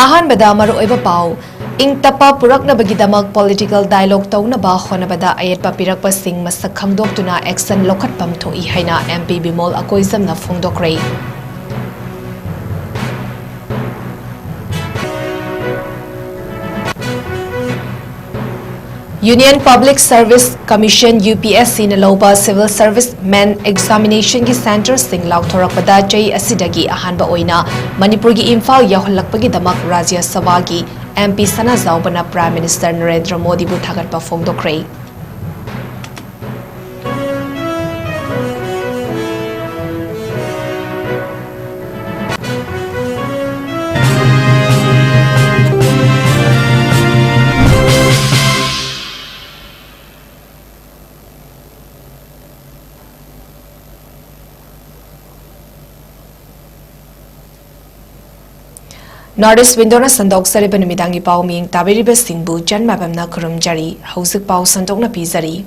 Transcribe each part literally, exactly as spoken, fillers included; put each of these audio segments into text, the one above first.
ꯑꯍꯥꯟꯕꯗ ꯃꯔꯨꯑꯣꯏꯕ ꯄꯥꯎ, ꯏꯪ ꯇꯞꯄ ꯄꯨꯔꯛꯅꯕꯒꯤꯗꯃꯛ political dialogue ꯇꯧꯅꯕ ꯍꯣꯠꯅꯕꯗ ꯑꯌꯦꯠꯄ ꯄꯤꯔꯛꯄꯁꯤꯡ ꯃꯁꯛ ꯈꯪꯗꯣꯛꯇꯨꯅ action ꯂꯧꯈꯠꯐꯝ ꯊꯣꯛꯏ ꯍꯥꯏꯅ M P Bimol ꯑꯀꯣꯏꯖꯝꯅ ꯐꯣꯡꯗꯣꯛꯈ꯭ꯔꯦ꯫ Union Public Service Commission, U P S C ꯅ ꯂꯧꯕ civil service men examination ꯒꯤ centre ꯁꯤꯡ ꯂꯥꯎꯊꯣꯔꯛꯄꯗ ꯆꯍꯤ ꯑꯁꯤꯗꯒꯤ ꯑꯍꯥꯟꯕ ꯑꯣꯏꯅ ꯃꯅꯤꯄꯨꯔꯒꯤ ꯏꯝꯐꯥꯜ ꯌꯧꯍꯜꯂꯛꯄꯒꯤꯗꯃꯛ ꯔꯥꯖ꯭ꯌ ꯁꯚꯥꯒꯤ M P ꯁꯅꯥꯖꯥꯎꯕꯅ Prime Minister Narendra ꯃꯣꯗꯤꯕꯨ ꯊꯥꯒꯠꯄ ꯐꯣꯡꯗꯣꯛꯈ꯭ꯔꯦ꯫ North East Window ꯅ ꯁꯟꯗꯣꯛꯆꯔꯤꯕ ꯅꯨꯃꯤꯗꯥꯡꯒꯤ ꯄꯥꯎ ꯃꯤꯡ ꯇꯥꯕꯤꯔꯤꯕꯁꯤꯡꯕꯨ ꯆꯟ ꯃꯥꯏꯕꯝꯅ ꯈꯨꯔꯨꯝꯖꯔꯤ꯫ ꯍꯧꯖꯤꯛ ꯄꯥꯎ ꯁꯟꯗꯣꯛꯅ ꯄꯤꯖꯔꯤ꯫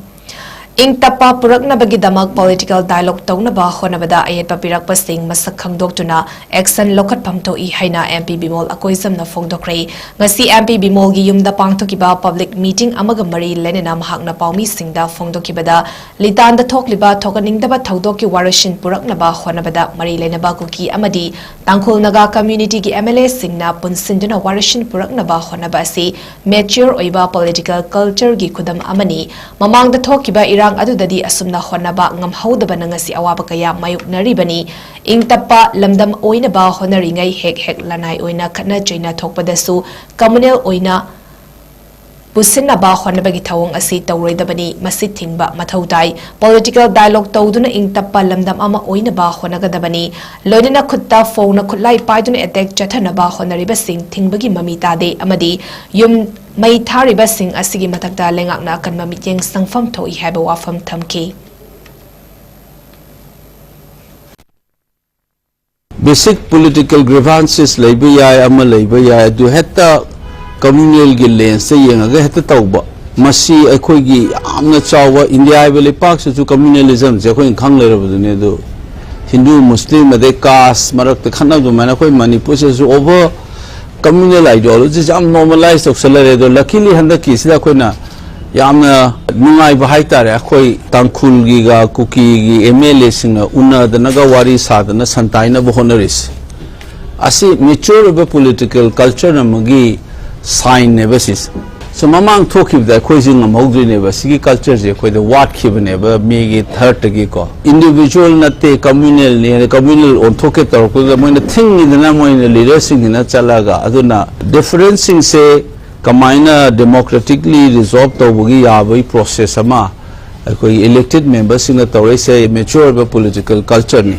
ꯏꯪ ꯇꯞꯄ ꯄꯨꯔꯛꯅꯕꯒꯤꯗꯃꯛ political dialogue ꯇꯧꯅꯕ ꯍꯣꯠꯅꯕꯗ ꯑꯌꯦꯠꯄ ꯄꯤꯔꯛꯄꯁꯤꯡ ꯃꯁꯛ ꯈꯪꯗꯣꯛꯇꯨꯅ action ꯂꯧꯈꯠꯐꯝ ꯊꯣꯛꯏ ꯍꯥꯏꯅ M P ꯕꯤꯃꯣꯜ ꯑꯀꯣꯏꯖꯝꯅ ꯐꯣꯡꯗꯣꯛꯈ꯭ꯔꯦ꯫ ꯉꯁꯤ M P ꯕꯤꯃꯣꯜꯒꯤ ꯌꯨꯝꯗ ꯄꯥꯡꯊꯣꯛꯈꯤꯕ public meeting ꯑꯃꯒ ꯃꯔꯤ ꯂꯩꯅꯅ ꯃꯍꯥꯛꯅ ꯄꯥꯎꯃꯤꯁꯤꯡꯗ ꯐꯣꯡꯗꯣꯛꯈꯤꯕꯗ, ꯂꯤꯇꯥꯟꯗ ꯊꯣꯛꯂꯤꯕ ꯊꯣꯛꯍꯟꯅꯤꯡꯗꯕ ꯊꯧꯗꯣꯛꯀꯤ ꯋꯥꯔꯣꯏꯁꯤꯟ ꯄꯨꯔꯛꯅꯕ ꯍꯣꯠꯅꯕꯗ ꯃꯔꯤ ꯂꯩꯅꯕ ꯀꯨꯀꯤ ꯑꯃꯗꯤ ꯇꯥꯡꯈꯨꯜ ꯅꯥꯒꯥ community ꯒꯤ M L A ꯁꯤꯡꯅ ꯄꯨꯟꯁꯤꯟꯗꯨꯅ ꯋꯥꯔꯣꯏꯁꯤꯟ ꯄꯨꯔꯛꯅꯕ ꯍꯣꯠꯅꯕ ꯑꯁꯤ mature ꯑꯣꯏꯕ political culture ꯒꯤ ꯈꯨꯗꯝ ꯑꯃꯅꯤ꯫ ꯃꯃꯥꯡꯗ ꯊꯣꯛꯈꯤꯕ ꯏꯔꯥꯡ ꯑꯗꯨꯗꯗꯤ ꯑꯁꯨꯝꯅ ꯍꯣꯠꯅꯕ ꯉꯝꯍꯧꯗꯕꯅ ꯉꯁꯤ ꯑꯋꯥꯕ ꯀꯌꯥ ꯃꯥꯌꯣꯛꯅꯔꯤꯕꯅꯤ꯫ ꯏꯪ ꯇꯞꯄ ꯂꯝꯗꯝ ꯑꯣꯏꯅꯕ ꯍꯣꯠꯅꯔꯤꯉꯩ ꯍꯦꯛ ꯍꯦꯛ ꯂꯅꯥꯏ ꯑꯣꯏꯅ ꯈꯠꯅ ꯆꯩꯅ ꯊꯣꯛꯄꯗꯁꯨ communal ꯑꯣꯏꯅ ꯄꯨꯁꯤꯟꯅꯕ ꯍꯣꯠꯅꯕꯒꯤ ꯊꯧꯑꯣꯡ ꯑꯁꯤ ꯇꯧꯔꯣꯏꯗꯕꯅꯤ꯫ ꯃꯁꯤ ꯊꯤꯡꯕ ꯃꯊꯧ ꯇꯥꯏ꯫ Political dialogue ꯇꯧꯗꯨꯅ ꯏꯪ ꯇꯞꯄ ꯂꯝꯗꯝ ꯑꯃ ꯑꯣꯏꯅꯕ ꯍꯣꯠꯅꯒꯗꯕꯅꯤ꯫ ꯂꯣꯏꯅꯅ ꯈꯨꯠꯇ ꯐꯣꯡꯅ ꯈꯨꯠꯂꯥꯏ ꯄꯥꯏꯗꯨꯅ attack ꯆꯠꯊꯅꯕ ꯍꯣꯠꯅꯔꯤꯕꯁꯤꯡ ꯊꯤꯡꯕꯒꯤ ꯃꯃꯤ ꯇꯥꯗꯦ ꯑꯃꯗꯤ ꯌꯨꯝ ꯃꯩ ꯊꯥꯔꯤꯕꯁꯤꯡ ꯑꯁꯤꯒꯤ ꯃꯊꯛꯇ ꯂꯩꯉꯥꯛꯅ ꯑꯀꯟꯕ ꯃꯤꯠꯌꯦꯡ ꯆꯪꯐꯝ ꯊꯣꯛꯏ ꯍꯥꯏꯕ ꯋꯥꯐꯝ ꯊꯝꯈꯤ꯫ Basic political grievances ꯂꯩꯕ ꯌꯥꯏ, ꯑꯃ ꯂꯩꯕ ꯌꯥꯏ, ꯑꯗꯨ ꯍꯦꯛꯇ communal ꯒꯤ lens ꯇ ꯌꯦꯡꯉꯒ ꯍꯦꯛꯇ ꯇꯧꯕ, ꯃꯁꯤ ꯑꯩꯈꯣꯏꯒꯤ ꯌꯥꯝꯅ ꯆꯥꯎꯕ, ꯏꯟꯗꯤꯌꯥ ꯍꯥꯏꯕ ꯂꯩꯄꯥꯛꯁꯤꯁꯨ communalism ꯁꯦ ꯑꯩꯈꯣꯏꯅ ꯈꯪ ꯂꯩꯔꯕꯗꯨꯅꯤ꯫ ꯑꯗꯨ ꯍꯤꯟꯗꯨ, ꯃꯨꯁꯂꯤꯝ, ꯑꯗꯩ caste ꯃꯔꯛꯇ ꯈꯠꯅꯕ ꯑꯗꯨꯃꯥꯏꯅ ꯑꯩꯈꯣꯏ ꯃꯅꯤꯄꯨꯔꯁꯤꯁꯨ over Communal ideology ꯁꯦ ꯌꯥꯝ normalize ꯇꯧꯁꯜꯂꯔꯦ꯫ ꯑꯗꯣ luckily ꯍꯟꯗꯛꯀꯤꯁꯤꯗ ꯑꯩꯈꯣꯏꯅ ꯌꯥꯝꯅ ꯅꯨꯡꯉꯥꯏꯕ ꯍꯥꯏꯇꯥꯔꯦ, ꯑꯩꯈꯣꯏ ꯇꯥꯡꯈꯨꯜꯒꯤꯒ ꯀꯨꯀꯤꯒꯤ M L A ꯁꯤꯡꯅ ꯎꯅꯗꯅꯒ ꯋꯥꯔꯤ ꯁꯥꯗꯅ ꯁꯟꯇꯥꯏꯅꯕ ꯍꯣꯠꯅꯔꯤꯁꯦ꯫ ꯑꯁꯤ mature ꯑꯣꯏꯕ political culture ꯑꯃꯒꯤ sign ꯅꯦꯕ ꯁꯤꯁꯦ꯫ So ꯃꯃꯥꯡ ꯊꯣꯛꯈꯤꯕꯗ ꯑꯩꯈꯣꯏꯁꯦ ꯉꯝꯍꯧꯗ꯭ꯔꯤꯅꯦꯕ꯫ ꯁꯤꯒꯤ culture ꯁꯦ ꯑꯩꯈꯣꯏꯗ ꯋꯥꯠꯈꯤꯕꯅꯦꯕ꯫ May ꯒꯤ third ꯇꯒꯤꯀꯣ, individual ꯅꯠꯇꯦ, communal ꯅꯦ꯫ Communal ꯑꯣꯟꯊꯣꯛꯀꯦ ꯇꯧꯔꯛꯄꯗ ꯃꯣꯏꯅ ꯊꯤꯡꯉꯤꯗꯅ, ꯃꯣꯏꯅ leader ꯁꯤꯡꯁꯤꯅ ꯆꯠꯂꯒ꯫ ꯑꯗꯨꯅ difference ꯁꯤꯡꯁꯦ ꯀꯃꯥꯏꯅ democratically resolve ꯇꯧꯕꯒꯤ ꯌꯥꯕꯒꯤ process ꯑꯃ ꯑꯩꯈꯣꯏꯒꯤ elected member ꯁꯤꯡꯅ ꯇꯧꯔꯛꯏꯁꯦ mature ꯑꯣꯏꯕ political culture ꯅꯤ꯫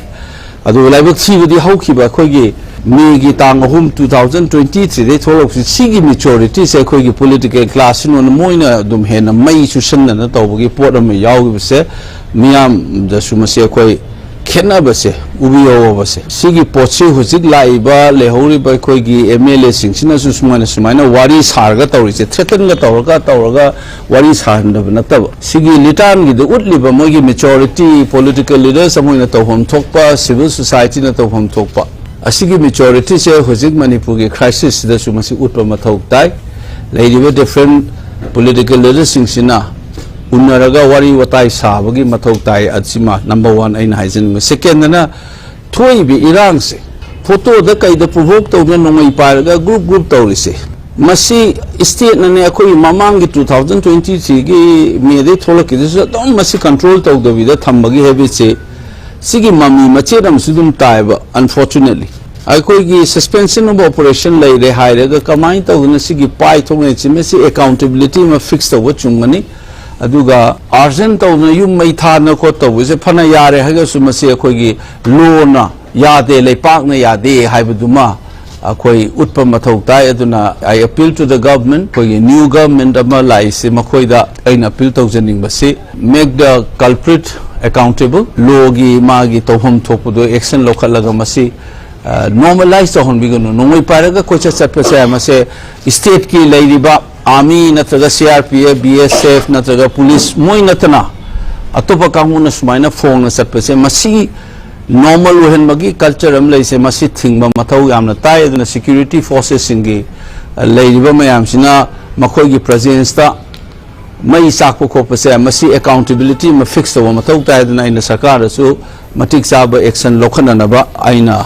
ꯑꯗꯨ ꯂꯥꯏꯕꯛ ꯊꯤꯕꯗꯤ ꯍꯧꯈꯤꯕ ꯑꯩꯈꯣꯏꯒꯤ May ꯒꯤ ꯇꯥꯡ ꯑꯍꯨꯝ, two thousand twenty three ꯗꯒꯤ ꯊꯣꯛꯂꯛꯄꯁꯤ, ꯁꯤꯒꯤ maturity ꯁꯦ ꯑꯩꯈꯣꯏꯒꯤ political class ꯁꯤꯅ ꯃꯣꯏꯅ ꯑꯗꯨꯝ ꯍꯦꯟꯅ ꯃꯩ ꯆꯨꯁꯟꯗꯅ ꯇꯧꯕꯒꯤ ꯄꯣꯠ ꯑꯃ ꯌꯥꯎꯈꯤꯕꯁꯦ, ꯃꯤꯌꯥꯝꯗꯁꯨ ꯃꯁꯤ ꯑꯩꯈꯣꯏ ꯈꯦꯠꯅꯕꯁꯦ ꯎꯕꯤꯍꯧꯕꯁꯦ꯫ ꯁꯤꯒꯤ ꯄꯣꯠꯁꯤ ꯍꯧꯖꯤꯛ ꯂꯥꯛꯏꯕ ꯂꯩꯍꯧꯔꯤꯕ ꯑꯩꯈꯣꯏꯒꯤ M L A ꯁꯤꯡꯁꯤꯅꯁꯨ ꯁꯨꯃꯥꯏꯅ, ꯁꯨꯃꯥꯏꯅ ꯋꯥꯔꯤ ꯁꯥꯔꯒ ꯇꯧꯔꯤꯁꯦ, threaten ꯒ ꯇꯧꯔꯒ, ꯇꯧꯔꯒ ꯋꯥꯔꯤ ꯁꯥꯍꯟꯗꯕ ꯅꯠꯇꯕ, ꯁꯤꯒꯤ ꯂꯤꯇꯥꯟꯒꯤꯗ ꯎꯠꯂꯤꯕ ꯃꯣꯏꯒꯤ maturity, political leaders ꯑꯃ ꯑꯣꯏꯅ ꯇꯧꯐꯝ ꯊꯣꯛꯄ, civil society ꯅ ꯇꯧꯐꯝ ꯊꯣꯛꯄ, ꯑꯁꯤꯒꯤ maturity ꯁꯦ ꯍꯧꯖꯤꯛ ꯃꯅꯤꯄꯨꯔꯒꯤ crisis ꯁꯤꯗꯁꯨ ꯃꯁꯤ ꯎꯠꯄ ꯃꯊꯧ ꯇꯥꯏ꯫ ꯂꯩꯔꯤꯕ different political leaders ꯁꯤꯡꯁꯤꯅ ꯎꯅꯔꯒ ꯋꯥꯔꯤ ꯋꯥꯇꯥꯏ ꯁꯥꯕꯒꯤ ꯃꯊꯧ ꯇꯥꯏ꯫ ꯑꯁꯤꯃ number one ꯑꯩꯅ ꯍꯥꯏꯖꯅꯤꯡꯕ꯫ Second ꯅ, ꯊꯣꯛꯏꯕ ꯏꯔꯥꯡꯁꯦ, photo ꯗ ꯀꯩꯗ provoke ꯇꯧꯗꯅ ꯅꯣꯡꯃꯩ ꯄꯥꯏꯔꯒ group group ꯇꯧꯔꯤꯁꯦ, ꯃꯁꯤ state ꯅꯅꯦ, ꯑꯩꯈꯣꯏꯒꯤ ꯃꯃꯥꯡꯒꯤ two thousand twenty three ꯒꯤ May ꯗꯒꯤ ꯊꯣꯛꯂꯛꯈꯤꯗꯨꯁꯨ ꯑꯗꯨꯝ ꯃꯁꯤ control ꯇꯧꯗꯕꯤꯗ ꯊꯝꯕꯒꯤ habit ꯁꯦ, ꯁꯤꯒꯤ ꯃꯃꯤ ꯃꯆꯦꯠ ꯑꯃꯁꯨ ꯑꯗꯨꯝ ꯇꯥꯏꯕ, unfortunately꯫ ꯑꯩꯈꯣꯏꯒꯤ suspension of operation ꯂꯩꯔꯦ ꯍꯥꯏꯔꯒ ꯀꯃꯥꯏꯅ ꯇꯧꯗꯅ ꯁꯤꯒꯤ ꯄꯥꯏ ꯊꯣꯛꯅꯩꯁꯤ? ꯃꯁꯤ accountability ꯑꯃ fix ꯇꯧꯕ ꯆꯨꯝꯒꯅꯤ꯫ ꯑꯗꯨꯒ urgent ꯇꯧꯗꯅ ꯌꯨꯝ ꯃꯩ ꯊꯥꯗꯅ ꯈꯣꯠ ꯇꯧꯕꯁꯦ, ꯐꯅ ꯌꯥꯔꯦ ꯍꯥꯏꯔꯒꯁꯨ, ꯃꯁꯤ ꯑꯩꯈꯣꯏꯒꯤ law ꯅ ꯌꯥꯗꯦ, ꯂꯩꯄꯥꯛꯅ ꯌꯥꯗꯦ ꯍꯥꯏꯕꯗꯨꯃ ꯑꯩꯈꯣꯏ ꯎꯠꯄ ꯃꯊꯧ ꯇꯥꯏ꯫ ꯑꯗꯨꯅ I appeal to the government, ꯑꯩꯈꯣꯏꯒꯤ new government ꯑꯃ ꯂꯥꯛꯏꯁꯦ, ꯃꯈꯣꯏꯗ ꯑꯩꯅ appeal ꯇꯧꯖꯅꯤꯡꯕꯁꯤ, make the culprit accountable, law ꯒꯤ ꯃꯥꯒꯤ ꯇꯧꯐꯝ ꯊꯣꯛꯄꯗꯣ action ꯂꯧꯈꯠꯂꯒ ꯃꯁꯤ, ꯑ, normalize ꯇꯧꯍꯟꯕꯤꯒꯅꯨ꯫ ꯅꯣꯡꯃꯩ ꯄꯥꯏꯔꯒ ꯀꯣꯏꯆꯠ ꯆꯠꯄꯁꯦ, ꯃꯁꯦ state ꯀꯤ ꯂꯩꯔꯤꯕ army ꯅꯠꯇ꯭ꯔꯒ C R P F, B S F ꯅꯠꯇ꯭ꯔꯒ police ꯃꯣꯏ ꯅꯠꯇꯅ ꯑꯇꯣꯞꯄ ꯀꯥꯡꯕꯨꯅ ꯁꯨꯃꯥꯏꯅ ꯐꯣꯡꯅ ꯆꯠꯄꯁꯦ, ꯃꯁꯤ ꯅꯣꯔꯃꯦꯜ ꯑꯣꯏꯍꯟꯕꯒꯤ ꯀꯜꯆꯔ ꯑꯃ ꯂꯩꯁꯦ, ꯃꯁꯤ ꯊꯤꯡꯕ ꯃꯊꯧ ꯌꯥꯝꯅ ꯇꯥꯏ꯫ ꯑꯗꯨꯅ ꯁꯦꯀ꯭ꯌꯨꯔꯤꯇꯤ ꯐꯣꯔꯁꯦꯁꯁꯤꯡꯒꯤ, ꯑ, ꯂꯩꯔꯤꯕ ꯃꯌꯥꯝꯁꯤꯅ ꯃꯈꯣꯏꯒꯤ ꯄ꯭ꯔꯖꯦꯟꯁꯇ ꯃꯩ ꯆꯥꯛꯄ ꯈꯣꯠꯄꯁꯦ, ꯃꯁꯤ ꯑꯦꯀꯥꯎꯟꯇꯦꯕꯤꯂꯤꯇꯤ ꯑꯃ ꯐꯤꯛꯁ ꯇꯧꯕ ꯃꯊꯧ ꯇꯥꯏ꯫ ꯑꯗꯨꯅ ꯑꯩꯅ ꯁꯔꯀꯥꯔꯗꯁꯨ ꯃꯇꯤꯛ ꯆꯥꯕ ꯑꯦꯛꯁꯟ ꯂꯧꯈꯠꯅꯅꯕ ꯑꯩꯅ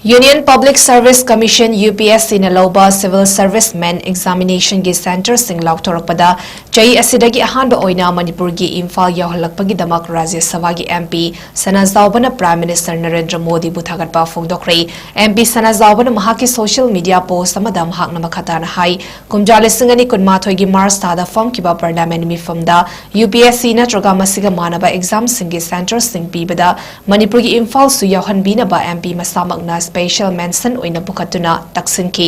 Union Public Service Commission, UPSCꯅ ꯂꯧꯕ Civil Service Men Examinationꯒꯤ centreꯁꯤꯡ ꯂꯥꯎꯊꯣꯔꯛꯄꯗ ꯆꯍꯤ ꯑꯁꯤꯗꯒꯤ ꯑꯍꯥꯟꯕ ꯑꯣꯏꯅ ꯃꯅꯤꯄꯨꯔꯒꯤ ꯏꯝꯐꯥꯜ ꯌꯧꯍꯜꯂꯛꯄꯒꯤꯗꯃꯛ ꯔꯥꯖ꯭ꯌ ꯁꯚꯥꯒꯤ MP ꯁꯅꯥꯖꯥꯎꯕꯅ Prime Minister ꯅꯔꯦꯟꯗ꯭ꯔ ꯃꯣꯗꯤꯕꯨ ꯊꯥꯒꯠꯄ ꯐꯣꯡꯗꯣꯛꯈ꯭ꯔꯦ꯫ MP ꯁꯅꯥꯖꯥꯎꯕꯅ ꯃꯍꯥꯛꯀꯤ social media post ꯑꯃꯗ ꯃꯍꯥꯛꯅ ꯃꯈꯥ ꯇꯥꯅ ꯍꯥꯏ, ꯀꯨꯝꯖꯥ ꯂꯤꯁꯤꯡ ꯑꯅꯤ ꯀꯨꯟꯃꯥꯊꯣꯏꯒꯤ March ꯊꯥꯗ ꯐꯝꯈꯤꯕ Parliament ꯃꯤꯐꯝꯗ UPSC ꯅꯠꯇ꯭ꯔꯒ ꯃꯁꯤꯒ ꯃꯥꯟꯅꯕ examꯁꯤꯡꯒꯤ centreꯁꯤꯡ ꯄꯤꯕꯗ ꯃꯅꯤꯄꯨꯔꯒꯤ ꯏꯝꯐꯥꯜꯁꯨ ꯌꯥꯎꯍꯟꯕꯤꯅꯕ MP ꯃꯁꯥꯃꯛꯅ special mention ꯑꯣꯏꯅ ꯄꯨꯈꯠꯇꯨꯅ ꯇꯛꯁꯤꯟꯈꯤ꯫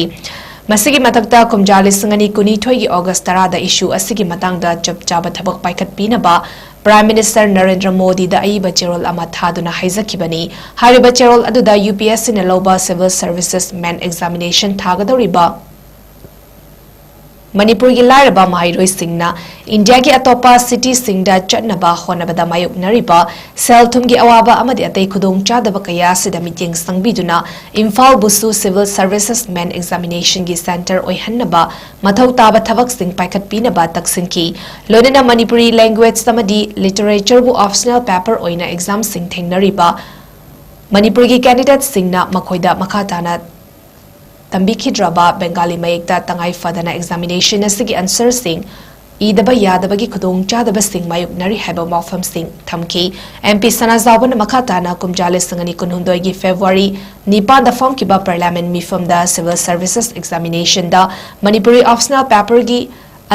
ꯃꯁꯤꯒꯤ ꯃꯊꯛꯇ, ꯀꯨꯝꯖꯥ ꯂꯤꯁꯤꯡ ꯑꯅꯤ ꯀꯨꯟꯅꯤꯊꯣꯏꯒꯤ August ꯇꯔꯥꯗ issue ꯑꯁꯤꯒꯤ ꯃꯇꯥꯡꯗ ꯆꯞ ꯆꯥꯕ ꯊꯕꯛ ꯄꯥꯏꯈꯠꯄꯤꯅꯕ Prime Minister ꯅꯔꯦꯟꯗ꯭ꯔ ꯃꯣꯗꯤꯗ ꯑꯏꯕ ꯆꯦꯔꯣꯜ ꯑꯃ ꯊꯥꯗꯨꯅ ꯍꯥꯏꯖꯈꯤꯕꯅꯤ꯫ ꯍꯥꯏꯔꯤꯕ ꯆꯦꯔꯣꯜ ꯑꯗꯨꯗ UPSCꯅ ꯂꯧꯕ Civil Services Men Examination ꯊꯥꯒꯗꯧꯔꯤꯕ ꯃꯅꯤꯄꯨꯔꯒꯤ ꯂꯥꯏꯔꯕ ꯃꯍꯩꯔꯣꯏꯁꯤꯡꯅ ꯏꯟꯗꯤꯌꯥꯒꯤ ꯑꯇꯣꯞꯄ cityꯁꯤꯡꯗ ꯆꯠꯅꯕ ꯍꯣꯠꯅꯕꯗ ꯃꯥꯌꯣꯛꯅꯔꯤꯕ ꯁꯦꯜ ꯊꯨꯝꯒꯤ ꯑꯋꯥꯕ ꯑꯃꯗꯤ ꯑꯇꯩ ꯈꯨꯗꯣꯡꯆꯥꯗꯕ ꯀꯌꯥ ꯑꯁꯤꯗ ꯃꯤꯠꯌꯦꯡ ꯆꯪꯕꯤꯗꯨꯅ ꯏꯝꯐꯥꯜꯕꯨꯁꯨ Civil Services Men Examinationꯒꯤ centre ꯑꯣꯏꯍꯟꯅꯕ ꯃꯊꯧ ꯇꯥꯕ ꯊꯕꯛꯁꯤꯡ ꯄꯥꯏꯈꯠꯄꯤꯅꯕ ꯇꯛꯁꯤꯟꯈꯤ꯫ ꯂꯣꯏꯅꯅ ꯃꯅꯤꯄꯨꯔꯤ language ꯑꯃꯗꯤ literatureꯕꯨ optional paper ꯑꯣꯏꯅ examꯁꯤꯡ ꯊꯦꯡꯅꯔꯤꯕ ꯃꯅꯤꯄꯨꯔꯒꯤ candidateꯁꯤꯡꯅ ꯃꯈꯣꯏꯗ ꯃꯈꯥ ꯇꯥꯅ ꯇꯝꯕꯤꯈꯤꯗ꯭ꯔꯕ ꯕꯦꯡꯒꯥꯂꯤ ꯃꯌꯦꯛꯇ ꯇꯉꯥꯏ ꯐꯗꯅ examination ꯑꯁꯤꯒꯤ answerꯁꯤꯡ ꯏꯗꯕ ꯌꯥꯗꯕꯒꯤ ꯈꯨꯗꯣꯡꯆꯥꯗꯕꯁꯤꯡ ꯃꯥꯌꯣꯛꯅꯔꯤ ꯍꯥꯏꯕ ꯋꯥꯐꯝꯁꯤꯡ ꯊꯝꯈꯤ꯫ MP ꯁꯅꯥꯖꯥꯎꯕꯅ ꯃꯈꯥ ꯇꯥꯅ ꯀꯨꯝꯖꯥ ꯂꯤꯁꯤꯡ ꯑꯅꯤ ꯀꯨꯟꯍꯨꯝꯗꯣꯏꯒꯤ February ꯅꯤꯄꯥꯟꯗ ꯐꯝꯈꯤꯕ Parliament ꯃꯤꯐꯝꯗ Civil Services Examinationꯗ Manipuri optional paperꯒꯤ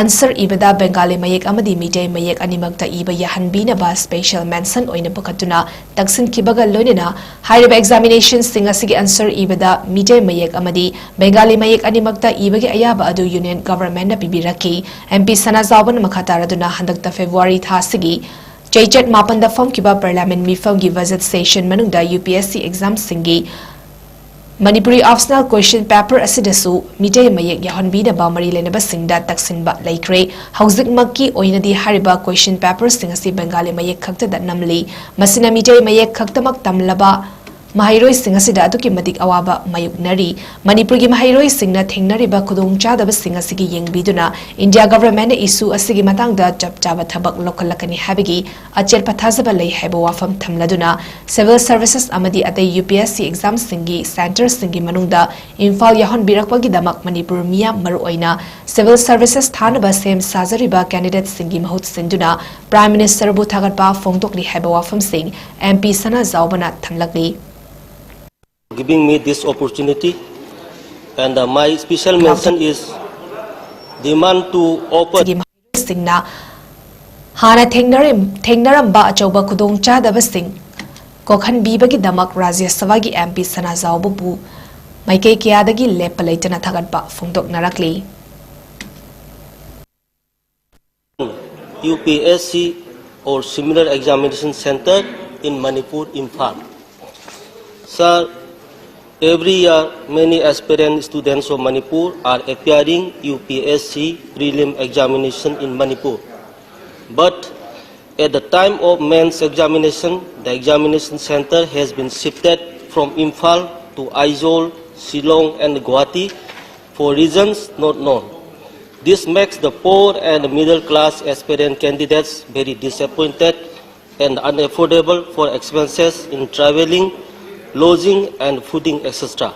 answer ꯏꯕꯗ Bengali ꯃꯌꯦꯛ ꯑꯃꯗꯤ ꯃꯤꯇꯩ ꯃꯌꯦꯛ ꯑꯅꯤꯃꯛꯇ ꯏꯕ ꯌꯥꯍꯟꯕꯤꯅꯕ special mention ꯑꯣꯏꯅ ꯄꯨꯈꯠꯇꯨꯅ ꯇꯛꯁꯤꯟꯈꯤꯕꯒ ꯂꯣꯏꯅꯅ ꯍꯥꯏꯔꯤꯕ examinationꯁꯤꯡ ꯑꯁꯤꯒꯤ answer ꯏꯕꯗ ꯃꯤꯇꯩ ꯃꯌꯦꯛ ꯑꯃꯗꯤ ꯕꯦꯡꯒꯥꯂꯤ ꯃꯌꯦꯛ ꯑꯅꯤꯃꯛꯇ ꯏꯕꯒꯤ ꯑꯌꯥꯕ ꯑꯗꯨ Union Governmentꯅ ꯄꯤꯕꯤꯔꯛꯈꯤ꯫ MP ꯁꯅꯥꯖꯥꯎꯕꯅ ꯃꯈꯥ ꯇꯥꯔꯗꯨꯅ ꯍꯟꯗꯛꯇ February ꯊꯥ ꯑꯁꯤꯒꯤ ꯆꯩꯆꯠ ꯃꯥꯄꯟꯗ ꯐꯝꯈꯤꯕ Parliament ꯃꯤꯐꯝꯒꯤ budget session ꯃꯅꯨꯡꯗ UPSC examꯁꯤꯡꯒꯤ Manipuri optional question paper ꯑꯁꯤꯗꯁꯨ ꯃꯤꯇꯩ ꯃꯌꯦꯛ ꯌꯥꯎꯍꯟꯕꯤꯅꯕ ꯃꯔꯤ ꯂꯩꯅꯕꯁꯤꯡꯗ ꯇꯛꯁꯤꯟꯕ ꯂꯩꯈ꯭ꯔꯦ꯫ ꯍꯧꯖꯤꯛꯃꯛꯀꯤ ꯑꯣꯏꯅꯗꯤ ꯍꯥꯏꯔꯤꯕ question paperꯁꯤꯡ ꯑꯁꯤ ꯕꯦꯡꯒꯥꯂꯤ ꯃꯌꯦꯛ ꯈꯛꯇꯗ ꯅꯝꯂꯤ꯫ ꯃꯁꯤꯅ ꯃꯤꯇꯩ ꯃꯌꯦꯛ ꯈꯛꯇꯃꯛ ꯇꯝꯂꯕ ꯃꯍꯩꯔꯣꯏꯁꯤꯡ ꯑꯁꯤꯗ ꯑꯗꯨꯛꯀꯤ ꯃꯇꯤꯛ ꯑꯋꯥꯕ ꯃꯥꯌꯣꯛꯅꯔꯤ꯫ ꯃꯅꯤꯄꯨꯔꯒꯤ ꯃꯍꯩꯔꯣꯏꯁꯤꯡꯅ ꯊꯦꯡꯅꯔꯤꯕ ꯈꯨꯗꯣꯡꯆꯥꯗꯕꯁꯤꯡ ꯑꯁꯤꯒꯤ ꯌꯦꯡꯕꯤꯗꯨꯅ India governmentꯅ issue ꯑꯁꯤꯒꯤ ꯃꯇꯥꯡꯗ ꯆꯞ ꯆꯥꯕ ꯊꯕꯛ ꯂꯧꯈꯠꯂꯛꯀꯅꯤ ꯍꯥꯏꯕꯒꯤ ꯑꯆꯦꯠꯄ ꯊꯥꯖꯕ ꯂꯩ ꯍꯥꯏꯕ ꯋꯥꯐꯝ ꯊꯝꯂꯗꯨꯅ, civil services ꯑꯃꯗꯤ ꯑꯇꯩ UPSC examꯁꯤꯡꯒꯤ centreꯁꯤꯡꯒꯤ ꯃꯅꯨꯡꯗ ꯏꯝꯐꯥꯜ ꯌꯥꯎꯍꯟꯕꯤꯔꯛꯄꯒꯤꯗꯃꯛ ꯃꯅꯤꯄꯨꯔ ꯃꯤꯌꯥꯝ, ꯃꯔꯨꯑꯣꯏꯅ civil services ꯊꯥꯅꯕ ꯁꯦꯝ ꯁꯥꯖꯔꯤꯕ candidateꯁꯤꯡꯒꯤ ꯃꯍꯨꯠ ꯁꯤꯟꯗꯨꯅ Prime Ministerꯕꯨ ꯊꯥꯒꯠꯄ ꯐꯣꯡꯗꯣꯛꯂꯤ ꯍꯥꯏꯕ ꯋꯥꯐꯝꯁꯤꯡ MP ꯁꯅꯥꯖꯥꯎꯕꯅ ꯊꯝꯂꯛꯂꯤ꯫ Giving me this opportunity, and uh, my special mention is demand to open ꯁꯤꯒꯤ ꯃꯍꯩꯔꯣꯏꯁꯤꯡꯅ ꯍꯥꯟꯅ ꯊꯦꯡꯅꯔꯝ- ꯊꯦꯡꯅꯔꯝꯕ ꯑꯆꯧꯕ ꯈꯨꯗꯣꯡꯆꯥꯗꯕꯁꯤꯡ ꯀꯣꯛꯍꯟꯕꯤꯕꯒꯤꯗꯃꯛ ꯔꯥꯖ꯭ꯌ ꯁꯚꯥꯒꯤ MP ꯁꯅꯥꯖꯥꯎꯕꯕꯨ ꯃꯥꯏꯀꯩ ꯀꯌꯥꯗꯒꯤ ꯂꯦꯞꯄ ꯂꯩꯇꯅ ꯊꯥꯒꯠꯄ ꯐꯣꯡꯗꯣꯛꯅꯔꯛꯂꯤ꯫ UPSC or similar examination center in Manipur, Imphal. Sir, every year many aspirant students of Manipur are appearing UPSC prelim examination in Manipur. But at the time of mains examination, the examination center has been shifted from Imphal to Aizawl, Shillong and Guwahati for reasons not known. This makes the poor and middle class aspirant candidates very disappointed and unaffordable for expenses in travelling, lodging and fooding, et cetera.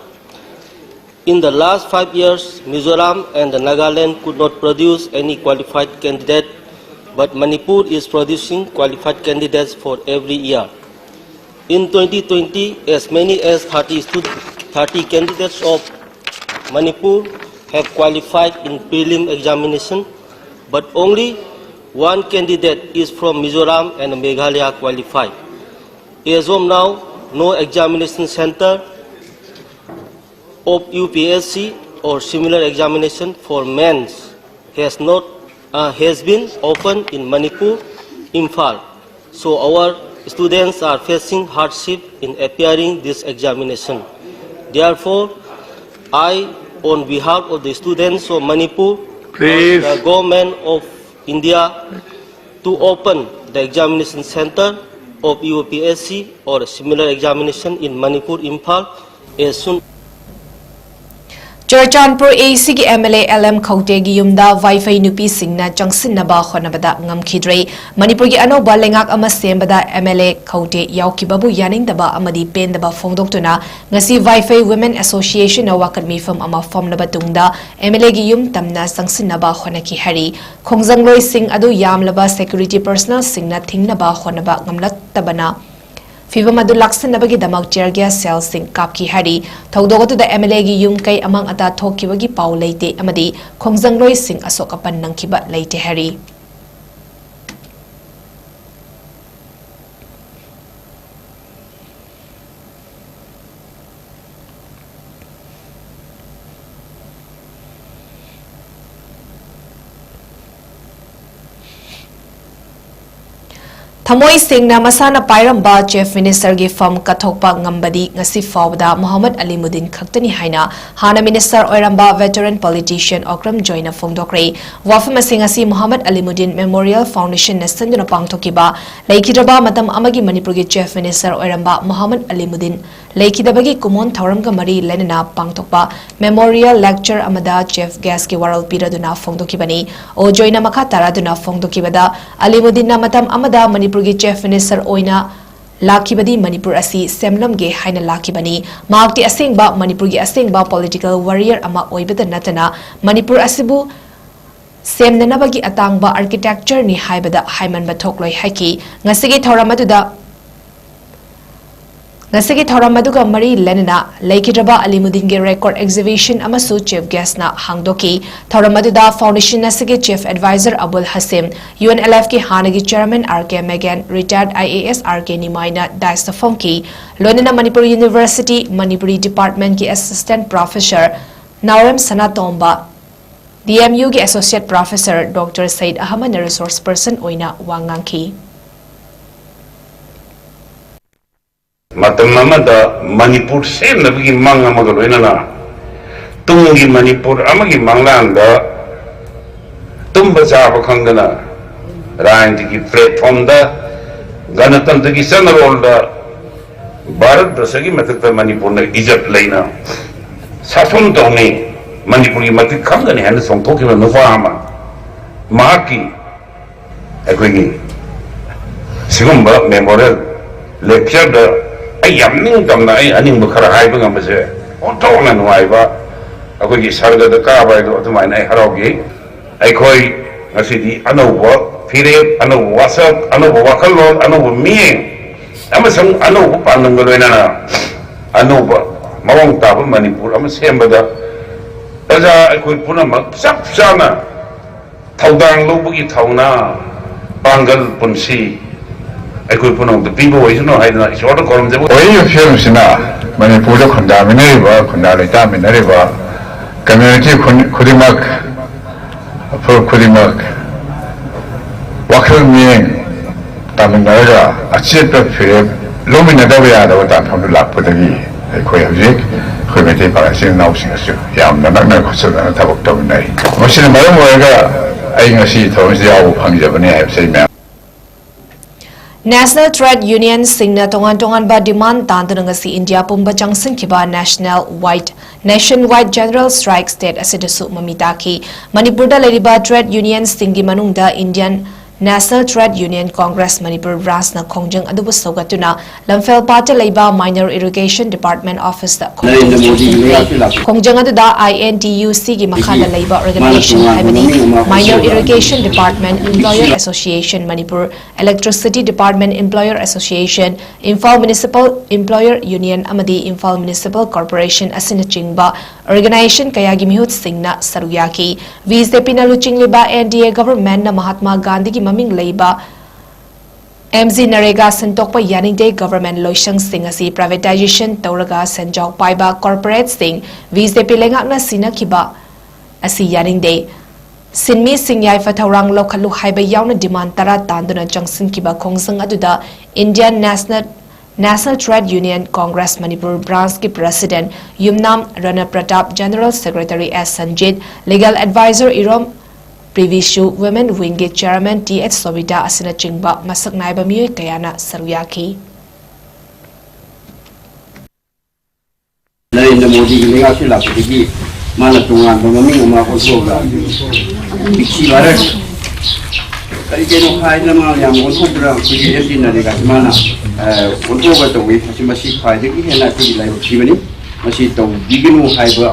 In the last five years, Mizoram and Nagaland could not produce any qualified candidate, but Manipur is producing qualified candidates for every year. In twenty twenty, as many as thirty, stud- thirty candidates of Manipur have qualified in prelim examination, but only one candidate is from Mizoram and Meghalaya qualified. As of now, no examination center of UPSC or similar examination for mains has not uh, has been opened in Manipur, Imphal. So our students are facing hardship in appearing this examination. Therefore, I, on behalf of the students of Manipur, Please. The government of India to open the examination center of U P S C or similar examination in Manipur, Imphal, as soon Churachandpur A ꯁꯤꯒꯤ M L A L M ꯈꯧꯇꯦꯒꯤ ꯌꯨꯝꯗ ꯋꯥꯏꯐꯩ ꯅꯨꯄꯤꯁꯤꯡꯅ ꯆꯪꯁꯤꯟꯅꯕ ꯍꯣꯠꯅꯕꯗ ꯉꯝꯈꯤꯗ꯭ꯔꯦ꯫ ꯃꯅꯤꯄꯨꯔꯒꯤ ꯑꯅꯧꯕ ꯂꯩꯉꯥꯛ ꯑꯃ ꯁꯦꯝꯕꯗ ꯑꯦꯝ ꯑꯦꯜ ꯑꯦ ꯈꯧꯇꯦ ꯌꯥꯎꯈꯤꯕꯕꯨ ꯌꯥꯅꯤꯡꯗꯕ ꯑꯃꯗꯤ ꯄꯦꯟꯗꯕ ꯐꯣꯡꯗꯣꯛꯇꯨꯅ ꯉꯁꯤ ꯋꯥꯏꯐꯩ ꯋꯨꯃꯦꯟ ꯑꯦꯁꯣꯁꯤꯌꯦꯁꯟꯅ ꯋꯥꯀꯠ ꯃꯤꯐꯝ ꯑꯃ ꯐꯝꯂꯕ ꯇꯨꯡꯗ ꯑꯦꯝ ꯑꯦꯜ ꯑꯦꯒꯤ ꯌꯨꯝ ꯇꯝꯅ ꯆꯪꯁꯤꯟꯅꯕ ꯍꯣꯠꯅꯈꯤ ꯍꯥꯏꯔꯤ꯫ ꯈꯣꯡꯖꯪꯂꯣꯏꯁꯤꯡ ꯑꯗꯨ ꯌꯥꯝꯂꯕ ꯁꯦꯀ꯭ꯌꯨꯔꯤꯇꯤ ꯄꯔꯁꯅꯦꯜꯁꯤꯡꯅ ꯊꯤꯡꯅꯕ ꯍꯣꯠꯅꯕ ꯉꯝꯂꯛꯇꯕꯅ ꯐꯤꯚꯝ ꯑꯗꯨ ꯂꯥꯛꯁꯤꯟꯅꯕꯒꯤꯗꯃꯛ tear gas shellꯁꯤꯡ ꯀꯥꯞꯈꯤ ꯍꯥꯏꯔꯤ꯫ ꯊꯧꯗꯣꯛ ꯑꯗꯨꯗ ꯑꯦꯝ ꯑꯦꯜ ꯑꯦꯒꯤ ꯌꯨꯝ ꯀꯩ ꯑꯃꯥꯡ ꯑꯇꯥ ꯊꯣꯛꯈꯤꯕꯒꯤ ꯄꯥꯎ ꯂꯩꯇꯦ ꯑꯃꯗꯤ ꯈꯣꯡꯖꯪꯂꯣꯏꯁꯤꯡ ꯑꯁꯣꯛ ꯑꯄꯟ ꯅꯪꯈꯤꯕ ꯂꯩꯇꯦ ꯍꯥꯏꯔꯤ꯫ ꯊꯃꯣꯏ ꯁꯦꯡꯅ ꯃꯁꯥꯅ ꯄꯥꯏꯔꯝꯕ ꯆꯤꯐ ꯃꯤꯅꯤꯁꯇꯔꯒꯤ ꯐꯝ ꯀꯠꯊꯣꯛꯄ ꯉꯝꯕꯗꯤ ꯉꯁꯤ ꯐꯥꯎꯕꯗ ꯃꯣꯍꯝꯃꯗ ꯑꯂꯤꯃꯨꯗꯤꯟ ꯈꯛꯇꯅꯤ ꯍꯥꯏꯅ ꯍꯥꯟꯅ ꯃꯤꯅꯤꯁꯇꯔ ꯑꯣꯏꯔꯝꯕ veteran politician ꯑꯣꯀ꯭ꯔꯝ ꯖꯣꯏꯅ ꯐꯣꯡꯗꯣꯛꯈ꯭ꯔꯦ꯫ ꯋꯥꯐꯝ ꯑꯁꯤ ꯉꯁꯤ ꯃꯣꯍꯝꯃꯗ ꯑꯂꯤꯃꯨꯗꯤꯟ ꯃꯦꯃꯣꯔꯤꯌꯦꯜ ꯐꯥꯎꯟꯗꯦꯁꯟꯅ ꯁꯤꯟꯗꯨꯅ ꯄꯥꯡꯊꯣꯛꯈꯤꯕ ꯂꯩꯈꯤꯗ꯭ꯔꯕ ꯃꯇꯝ ꯑꯃꯒꯤ ꯃꯅꯤꯄꯨꯔꯒꯤ ꯆꯤꯐ ꯃꯤꯅꯤꯁꯇꯔ ꯑꯣꯏꯔꯝꯕ ꯃꯣꯍꯝꯃꯗ ꯑꯂꯤꯃꯨꯗꯤꯟ ꯂꯩꯈꯤꯗꯕꯒꯤ ꯀꯨꯝꯑꯣꯟ ꯊꯧꯔꯝꯒ ꯃꯔꯤ ꯂꯩꯅꯅ ꯄꯥꯡꯊꯣꯛꯄ ꯃꯦꯃꯣꯔꯤꯌꯦꯜ ꯂꯦꯛꯆꯔ ꯑꯃꯗ ꯆꯤꯐ ꯒꯦꯁꯀꯤ ꯋꯥꯔꯣꯜ ꯄꯤꯔꯗꯨꯅ ꯐꯣꯡꯗꯣꯛꯈꯤꯕꯅꯤ꯫ ꯑꯣ ꯖꯣꯏꯅ ꯃꯈꯥ ꯇꯥꯔꯗꯨꯅ ꯐꯣꯡꯗꯣꯛꯈꯤꯕꯗ, ꯑꯂꯤꯃꯨꯗꯤꯟꯅ ꯃꯇꯝ ꯑꯃꯗ ꯃꯅꯤꯄꯨꯔꯒꯤ ꯆꯤꯐ ꯃꯤꯅꯤꯁꯇꯔ ꯑꯣꯏꯅ ꯂꯥꯛꯈꯤꯕꯗꯤ ꯃꯅꯤꯄꯨꯔ ꯑꯁꯤ ꯁꯦꯝꯂꯝꯒꯦ ꯍꯥꯏꯅ ꯂꯥꯛꯈꯤꯕꯅꯤ꯫ ꯃꯍꯥꯛꯇꯤ ꯑꯁꯦꯡꯕ ꯃꯅꯤꯄꯨꯔꯒꯤ ꯑꯁꯦꯡꯕ political warrior ꯑꯃ ꯑꯣꯏꯕꯇ ꯅꯠꯇꯅ ꯃꯅꯤꯄꯨꯔ ꯑꯁꯤꯕꯨ ꯁꯦꯝꯅꯅꯕꯒꯤ ꯑꯇꯥꯡꯕ architectureꯅꯤ ꯍꯥꯏꯕꯗ ꯍꯥꯏꯃꯟꯕ ꯊꯣꯛꯂꯣꯏ ꯍꯥꯏꯈꯤ꯫ ꯉꯁꯤꯒꯤ ꯊꯧꯔꯝ ꯑꯗꯨꯗ, ꯉꯁꯤꯒꯤ ꯊꯧꯔꯝ ꯑꯗꯨꯒ ꯃꯔꯤ ꯂꯩꯅꯅ ꯂꯩꯈꯤꯗ꯭ꯔꯕ ꯑꯂꯤꯃꯨꯗꯤꯟꯒꯤ record exhibition ꯑꯃꯁꯨ ꯆꯤꯐ ꯒꯦꯁꯅ ꯍꯥꯡꯗꯣꯛꯈꯤ꯫ ꯊꯧꯔꯝ ꯑꯗꯨꯗ ꯐꯥꯎꯟꯗꯦꯁꯟ ꯑꯁꯤꯒꯤ chief advisor Abul Hashim, U N L ꯑꯦꯐꯀꯤ ꯍꯥꯟꯅꯒꯤ chairman R K Megen, retired I A S R K ꯅꯤꯃꯥꯏꯅ ꯗꯥꯏꯁꯇ ꯐꯝꯈꯤ꯫ ꯂꯣꯏꯅꯅ ꯃꯅꯤꯄꯨꯔ ꯌꯨꯅꯤꯚꯔꯁꯤꯇꯤ ꯃꯅꯤꯄꯨꯔꯤ ꯗꯤꯄꯥꯔꯠꯃꯦꯟꯒꯤ assistant professor Naorem Sanatomba, D M Uꯒꯤ associate professor Doctor ꯁꯌꯤꯗ ꯑꯍꯃꯗꯅ resource person ꯑꯣꯏꯅ ꯋꯥ ꯉꯥꯡꯈꯤ꯫ ꯃꯇꯝ ꯑꯃꯗ ꯃꯅꯤꯄꯨꯔ ꯁꯦꯝꯅꯕꯒꯤ ꯃꯪ ꯑꯃꯒ ꯂꯣꯏꯅꯅ ꯇꯨꯡꯒꯤ ꯃꯅꯤꯄꯨꯔ ꯑꯃꯒꯤ ꯃꯪꯂꯥꯟꯗ ꯇꯨꯝꯕ ꯆꯥꯕ ꯈꯪꯗꯅ ꯔꯥꯖꯅꯤꯇꯤꯒꯤ ꯄ꯭ꯂꯦꯠꯐꯣꯝꯗ ꯒꯅꯇꯟꯇ꯭ꯔꯒꯤ ꯆꯠꯅꯔꯣꯜꯗ ꯚꯥꯔꯠ ꯕꯔꯁꯒꯤ ꯃꯊꯛꯇ ꯃꯅꯤꯄꯨꯔꯅ ꯏꯖꯠ ꯂꯩꯅ ꯁꯥꯁꯣꯟ ꯇꯧꯅꯤ, ꯃꯅꯤꯄꯨꯔꯒꯤ ꯃꯇꯤꯛ ꯈꯪꯒꯅꯤ ꯍꯥꯏꯅ ꯆꯣꯡꯊꯣꯛꯈꯤꯕ ꯅꯨꯄꯥ ꯑꯃ, ꯃꯍꯥꯛꯀꯤ ꯑꯩꯈꯣꯏꯒꯤ ꯁꯤꯒꯨꯝꯕ ꯃꯦꯃꯣꯔꯤꯌꯦꯜ ꯂꯦꯛꯆꯔꯗ ꯑꯩ ꯌꯥꯝ ꯅꯤꯡꯇꯝꯅ ꯑꯩ ꯑꯅꯤꯡꯕ ꯈꯔ ꯍꯥꯏꯕ ꯉꯝꯕꯁꯦ ꯑꯣꯟꯊꯣꯛꯅ ꯅꯨꯡꯉꯥꯏꯕ, ꯑꯩꯈꯣꯏꯒꯤ ꯁꯔꯒꯗ ꯀꯥꯕ ꯍꯥꯏꯗꯣ ꯑꯗꯨꯃꯥꯏꯅ ꯑꯩ ꯍꯔꯥꯎꯈꯤ꯫ ꯑꯩꯈꯣꯏ ꯉꯁꯤꯗꯤ ꯑꯅꯧꯕ ꯐꯤꯔꯦꯞ, ꯑꯅꯧꯕ ꯋꯥꯁꯛ, ꯑꯅꯧꯕ ꯋꯥꯈꯜꯂꯣꯟ, ꯑꯅꯧꯕ ꯃꯤꯠꯌꯦꯡ ꯑꯃꯁꯨꯡ ꯑꯅꯧꯕ ꯄꯥꯟꯗꯝꯒ ꯂꯣꯏꯅꯅ ꯑꯅꯧꯕ ꯃꯑꯣꯡ ꯇꯥꯕ ꯃꯅꯤꯄꯨꯔ ꯑꯃ ꯁꯦꯝꯕꯗ ꯄ꯭ꯔꯖꯥ ꯑꯩꯈꯣꯏ ꯄꯨꯝꯅꯃꯛ ꯆꯞ ꯆꯥꯅ ꯊꯧꯗꯥꯡ ꯂꯧꯕꯒꯤ ꯊꯧꯅꯥ, ꯄꯥꯡꯒꯜ, ꯄꯨꯟꯁꯤ ꯑꯩꯈꯣꯏ ꯄꯨꯝꯅꯃꯛꯇ ꯄꯤꯕ ꯑꯣꯏꯁꯅꯨ ꯍꯥꯏꯗꯅ ꯏꯁꯣꯔꯗ ꯈꯨꯔꯨꯝꯖꯕ꯫ ꯑꯣꯏꯔꯤꯕ ꯐꯤꯕꯝꯁꯤꯅ ꯃꯅꯤꯄꯨꯔꯗ ꯈꯨꯟꯗꯥꯃꯤꯟꯅꯔꯤꯕ, ꯈꯨꯟꯗꯥ ꯂꯩꯇꯥꯃꯤꯟꯅꯔꯤꯕ ꯀꯝꯃ꯭ꯌꯨꯅꯤꯇꯤ ꯈꯨꯟ-, ꯈꯨꯗꯤꯡꯃꯛ, ꯐꯨꯔꯨꯞ ꯈꯨꯗꯤꯡꯃꯛ ꯋꯥꯈꯜ ꯃꯤꯠꯌꯦꯡ ꯇꯥꯃꯤꯟꯅꯔꯒ ꯑꯆꯦꯠꯄ ꯐꯤꯔꯦꯞ ꯂꯧꯃꯤꯟꯅꯗꯕ ꯌꯥꯗꯕ ꯇꯥꯟꯐꯝꯗꯨ ꯂꯥꯛꯄꯗꯒꯤ ꯑꯩꯈꯣꯏ ꯍꯧꯖꯤꯛ ꯑꯩꯈꯣꯏ ꯃꯩꯇꯩ ꯄꯥꯉꯜ ꯏꯆꯤꯜ ꯏꯅꯥꯎꯁꯤꯡ ꯑꯁꯤ ꯌꯥꯝꯅ ꯅꯛꯅ ꯈꯨꯠꯁꯝꯅꯅ ꯊꯕꯛ ꯇꯧꯃꯤꯟꯅꯔꯤ꯫ ꯃꯁꯤꯅ ꯃꯔꯝ ꯑꯣꯏꯔꯒ ꯑꯩ ꯉꯁꯤ ꯊꯧꯔꯝꯁꯤꯗ ꯌꯥꯎꯕ ꯐꯪꯖꯕꯅꯤ ꯍꯥꯏꯕꯁꯤ ꯑꯩ ꯃꯌꯥꯝ National Trade Unionꯁꯤꯡꯅ ꯇꯣꯉꯥꯟ ꯇꯣꯉꯥꯟꯕ ꯗꯤꯃꯥꯟ ꯇꯥꯟꯗꯨꯅ ꯉꯁꯤ ꯏꯟꯗꯤꯌꯥ ꯄꯨꯝꯕ ꯆꯪꯁꯤꯟꯈꯤꯕ National Wide, Nationwide General Strike state ꯑꯁꯤꯗꯁꯨ ꯃꯃꯤ ꯇꯥꯈꯤ꯫ ꯃꯅꯤꯄꯨꯔꯗ ꯂꯩꯔꯤꯕ ꯇ꯭ꯔꯦꯗ ꯌꯨꯅꯤꯌꯟꯁꯤꯡꯒꯤ ꯃꯅꯨꯡꯗ Indian National Trade Union Congress Manipur branchꯅ ꯈꯣꯡꯖꯪ ꯑꯗꯨꯕꯨ ꯁꯧꯒꯠꯇꯨꯅ ꯂꯝꯐꯦꯜ ꯄꯥꯠꯇ ꯂꯩꯕ Minor Irrigation Department officeꯇ ꯈꯣꯡꯖꯪ ꯑꯗꯨꯗ INTUCꯒꯤ ꯃꯈꯥꯗ ꯂꯩꯕ organization ꯍꯥꯏꯕꯗꯤ Minor Irrigation Department Employer Association Manipur, Electricity Department Employer Association, Imphal Municipal Employer Union ꯑꯃꯗꯤ Imphal Municipal Corporation ꯑꯁꯤꯅꯆꯤꯡꯕ organization ꯀꯌꯥꯒꯤ ꯃꯤꯍꯨꯠꯁꯤꯡꯅ ꯁꯔꯨꯛ ꯌꯥꯈꯤ꯫ BJPꯅ ꯂꯨꯆꯤꯡꯂꯤꯕ NDA governmentꯅ ꯃꯍꯥꯠꯃꯥ ꯒꯥꯟꯙꯤꯒꯤ ꯃꯃꯤꯡ ꯂꯩꯕ MGNREGA ꯁꯦꯟꯗꯣꯛꯄ ꯌꯥꯅꯤꯡꯗꯦ, government ꯂꯣꯏꯁꯪꯁꯤꯡ ꯑꯁꯤ privatization ꯇꯧꯔꯒ ꯁꯦꯟꯖꯥꯎ ꯄꯥꯏꯕ corporateꯁꯤꯡ, BJP ꯂꯩꯉꯥꯛꯅ ꯁꯤꯟꯅꯈꯤꯕ ꯑꯁꯤ ꯌꯥꯅꯤꯡꯗꯦ, ꯁꯤꯟꯃꯤꯁꯤꯡ ꯌꯥꯏꯐ ꯊꯧꯔꯥꯡ ꯂꯧꯈꯠꯂꯨ ꯍꯥꯏꯕ ꯌꯥꯎꯅ demand ꯇꯔꯥ ꯇꯥꯟꯗꯨꯅ ꯆꯪꯁꯤꯟꯈꯤꯕ ꯈꯣꯡꯖꯪ ꯑꯗꯨꯗ Indian National National Trade Union Congress Manipur Branch ꯀꯤ President ꯌꯨꯝꯅꯥꯝ ꯔꯅ Pratap, General Secretary S Sanjit, Legal Advisor Irom Privisu, Women Wing ꯀꯤ Chairman ꯇꯤ ꯑꯦꯆ ꯁꯣꯕꯤꯇꯥ ꯑꯁꯤꯅꯆꯤꯡꯕ ꯃꯁꯛ ꯅꯥꯏꯕ ꯃꯤꯑꯣꯏ ꯀꯌꯥꯅ ꯁꯔꯨꯛ ꯌꯥꯈꯤ꯫ ꯅꯔꯦꯟꯗ꯭ꯔ ꯃꯣꯗꯤꯒꯤ ꯂꯩꯉꯥꯛꯁꯤ ꯂꯥꯛꯄꯗꯒꯤ ꯃꯥꯅ ꯇꯣꯉꯥꯟꯕ ꯃꯃꯤꯡ ꯑꯃ ꯑꯣꯟꯊꯣꯛꯑꯒ ꯕꯤꯛꯁꯤ ꯚꯥꯔꯠ ꯀꯔꯤ ꯀꯩꯅꯣ ꯍꯥꯏꯗꯅ ꯃꯥꯅ ꯌꯥꯝ ꯑꯣꯟꯊꯣꯛꯇꯅ ꯑꯩꯈꯣꯏꯒꯤ ꯑꯦꯝ ꯖꯤ ꯅꯔꯦꯒꯥꯁꯤ ꯃꯥꯅ, ꯑ, ꯑꯣꯟꯊꯣꯛꯑꯒ ꯇꯧꯏ꯫ ꯃꯁꯤ, ꯃꯁꯤ ꯈ꯭ꯋꯥꯏꯗꯒꯤ ꯍꯦꯟꯅ ꯑꯩꯈꯣꯏꯒꯤ ꯂꯥꯏꯕꯛ ꯊꯤꯕꯅꯤ꯫ ꯃꯁꯤ ꯇꯧꯕꯤꯒꯅꯨ ꯍꯥꯏꯕ,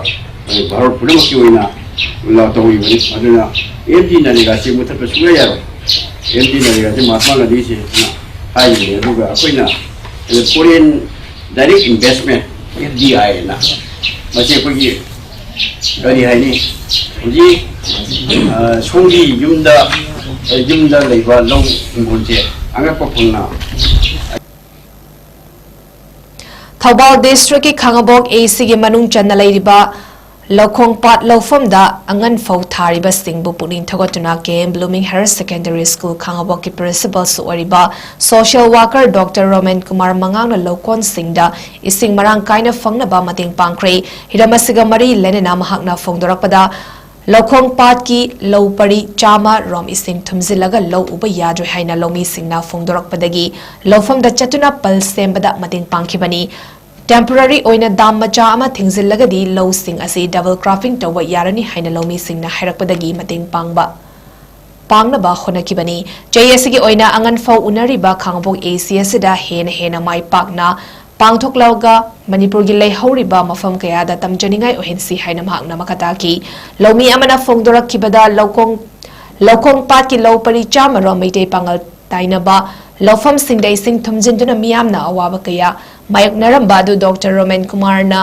ꯑ, ꯚꯥꯔꯠ ꯄꯨꯝꯅꯃꯛꯀꯤ ꯑꯣꯏꯅ ꯂꯥꯎ ꯇꯧꯔꯤꯕꯅꯤ꯫ ꯑꯗꯨꯅ ꯑꯦꯝ ꯖꯤ ꯅꯔꯦꯒꯥꯁꯤ ꯃꯨꯊꯠꯄ ꯁꯨꯡꯌꯥ ꯌꯥꯔꯣꯏ꯫ ꯑꯦꯝ ꯖꯤ ꯅꯔꯦꯒꯥꯁꯤ ꯃꯍꯥꯇꯃꯥ ꯒꯥꯟꯙꯤꯁꯤꯅ ꯍꯥꯏꯔꯤꯕꯅꯤ꯫ ꯑꯗꯨꯒ ꯑꯩꯈꯣꯏꯅ foreign direct investment, F D I ꯍꯥꯏꯅ ꯃꯁꯤ ꯑꯩꯈꯣꯏꯒꯤ ꯀꯔꯤ ꯍꯥꯏꯅꯤ, ꯍꯧꯖꯤꯛ, ꯑ, ꯁꯣꯝꯒꯤ ꯌꯨꯝꯗ, ꯌꯨꯝꯗ ꯂꯩꯕ ꯂꯧ ꯍꯤꯡꯒꯣꯜꯁꯦ ꯑꯉꯛꯄ ꯐꯪꯅ ꯊꯧꯕꯥꯜ district ꯀꯤ ꯈꯥꯉꯕꯣꯛ A C ꯒꯤ ꯃꯅꯨꯡ ꯆꯟꯅ ꯂꯩꯔꯤꯕ ꯂꯧꯈꯣꯡ ꯄꯥꯠ ꯂꯧꯐꯝꯗ ꯑꯉꯟ ꯐꯧ ꯊꯥꯔꯤꯕꯁꯤꯡꯕꯨ ꯄꯨꯛꯅꯤꯡ ꯊꯧꯒꯠꯇꯨꯅ K M Blooming Higher Secondary School ꯈꯥꯉꯕꯣꯛꯀꯤ principal ꯁꯨ ꯑꯣꯏꯔꯤꯕ social worker Doctor Romen Kumar ꯃꯉꯥꯡꯅ ꯂꯧꯀꯣꯟꯁꯤꯡꯗ ꯏꯁꯤꯡ ꯃꯔꯥꯡ ꯀꯥꯏꯅ ꯐꯪꯅꯕ ꯃꯇꯦꯡ ꯄꯥꯡꯈ꯭ꯔꯦ꯫ ꯍꯤꯔꯝ ꯑꯁꯤꯒ ꯃꯔꯤ ꯂꯩꯅꯅ ꯃꯍꯥꯛꯅ ꯐꯣꯡꯗꯣꯔꯛꯄꯗ, ꯂꯧꯈꯣꯡ ꯄꯥꯠꯀꯤ ꯂꯧ ꯄꯔꯤ ꯆꯥꯝꯃ ꯔꯣꯝ ꯏꯁꯤꯡ ꯊꯨꯝꯖꯤꯜꯂꯒ ꯂꯧ ꯎꯕ ꯌꯥꯗ꯭ꯔꯦ ꯍꯥꯏꯅ ꯂꯧꯃꯤꯁꯤꯡꯅ ꯐꯣꯡꯗꯣꯔꯛꯄꯗꯒꯤ ꯂꯧꯐꯝꯗ ꯆꯠꯇꯨꯅ ꯄꯜ ꯁꯦꯝꯕꯗ ꯃꯇꯦꯡ ꯄꯥꯡꯈꯤꯕꯅꯤ꯫ Temporary ꯑꯣꯏꯅ dam ꯃꯆꯥ ꯑꯃ ꯊꯤꯡꯖꯤꯜꯂꯒꯗꯤ ꯂꯧꯁꯤꯡ ꯑꯁꯤ double cropping ꯇꯧꯕ ꯌꯥꯔꯅꯤ ꯍꯥꯏꯅ ꯂꯧꯃꯤꯁꯤꯡꯅ ꯍꯥꯏꯔꯛꯄꯗꯒꯤ ꯃꯇꯦꯡ ꯄꯥꯡꯕ, ꯄꯥꯡꯅꯕ ꯍꯣꯠꯅꯈꯤꯕꯅꯤ꯫ ꯆꯍꯤ ꯑꯁꯤꯒꯤ ꯑꯣꯏꯅ ꯑꯉꯟ ꯐꯧ ꯎꯅꯔꯤꯕ ꯈꯥꯉꯕꯣꯛ A C ꯑꯁꯤꯗ ꯍꯦꯟꯅ ꯍꯦꯟꯅ ꯃꯥꯏ ꯄꯥꯛꯅ ꯄꯥꯡꯊꯣꯛꯂꯒ ꯃꯅꯤꯄꯨꯔꯒꯤ ꯂꯩꯍꯧꯔꯤꯕ ꯃꯐꯝ ꯀꯌꯥꯗ ꯇꯝꯖꯅꯤꯡꯉꯥꯏ ꯑꯣꯏꯍꯟꯁꯤ ꯍꯥꯏꯅ ꯃꯍꯥꯛꯅ ꯃꯈꯥ ꯇꯥꯈꯤ꯫ ꯂꯧꯃꯤ ꯑꯃꯅ ꯐꯣꯡꯗꯣꯔꯛꯈꯤꯕꯗ, ꯂꯧꯈꯣꯡ, ꯂꯧꯈꯣꯡ ꯄꯥꯠꯀꯤ ꯂꯧ ꯄꯔꯤ ꯆꯥꯝꯃ ꯔꯣꯝ ꯃꯩꯇꯩ ꯄꯥꯉꯜ ꯇꯥꯏꯅꯕ ꯂꯧꯐꯝꯁꯤꯡꯗ ꯏꯁꯤꯡ ꯊꯨꯝꯖꯤꯟꯗꯨꯅ ꯃꯤꯌꯥꯝꯅ ꯑꯋꯥꯕ ꯀꯌꯥ ꯃꯥꯌꯣꯛꯅꯔꯝꯕ ꯑꯗꯨ Doctor ꯔꯣꯃꯦꯟ ꯀꯨꯃꯥꯔꯅ,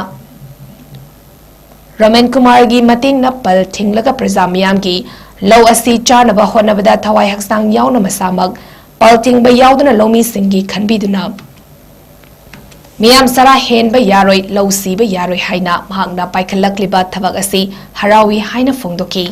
ꯔꯣꯃꯦꯟ ꯀꯨꯃꯥꯔꯒꯤ ꯃꯇꯦꯡꯅ ꯄꯜ ꯊꯤꯡꯂꯒ ꯄ꯭ꯔꯖꯥ ꯃꯤꯌꯥꯝꯒꯤ ꯂꯧ ꯑꯁꯤ ꯆꯥꯅꯕ ꯍꯣꯠꯅꯕꯗ ꯊꯋꯥꯏ ꯍꯛꯆꯥꯡ ꯌꯥꯎꯅ ꯃꯁꯥꯃꯛ ꯄꯜ ꯊꯤꯡꯕ ꯌꯥꯎꯗꯨꯅ ꯂꯧꯃꯤꯁꯤꯡꯒꯤ ꯈꯟꯕꯤꯗꯨꯅ ꯃꯤꯌꯥꯝ ꯆꯔꯥ ꯍꯦꯟꯕ ꯌꯥꯔꯣꯏ, ꯂꯧ ꯁꯤꯕ ꯌꯥꯔꯣꯏ ꯍꯥꯏꯅ ꯃꯍꯥꯛꯅ ꯄꯥꯏꯈꯠꯂꯛꯂꯤꯕ ꯊꯕꯛ ꯑꯁꯤ ꯍꯔꯥꯎꯏ ꯍꯥꯏꯅ ꯐꯣꯡꯗꯣꯛꯈꯤ꯫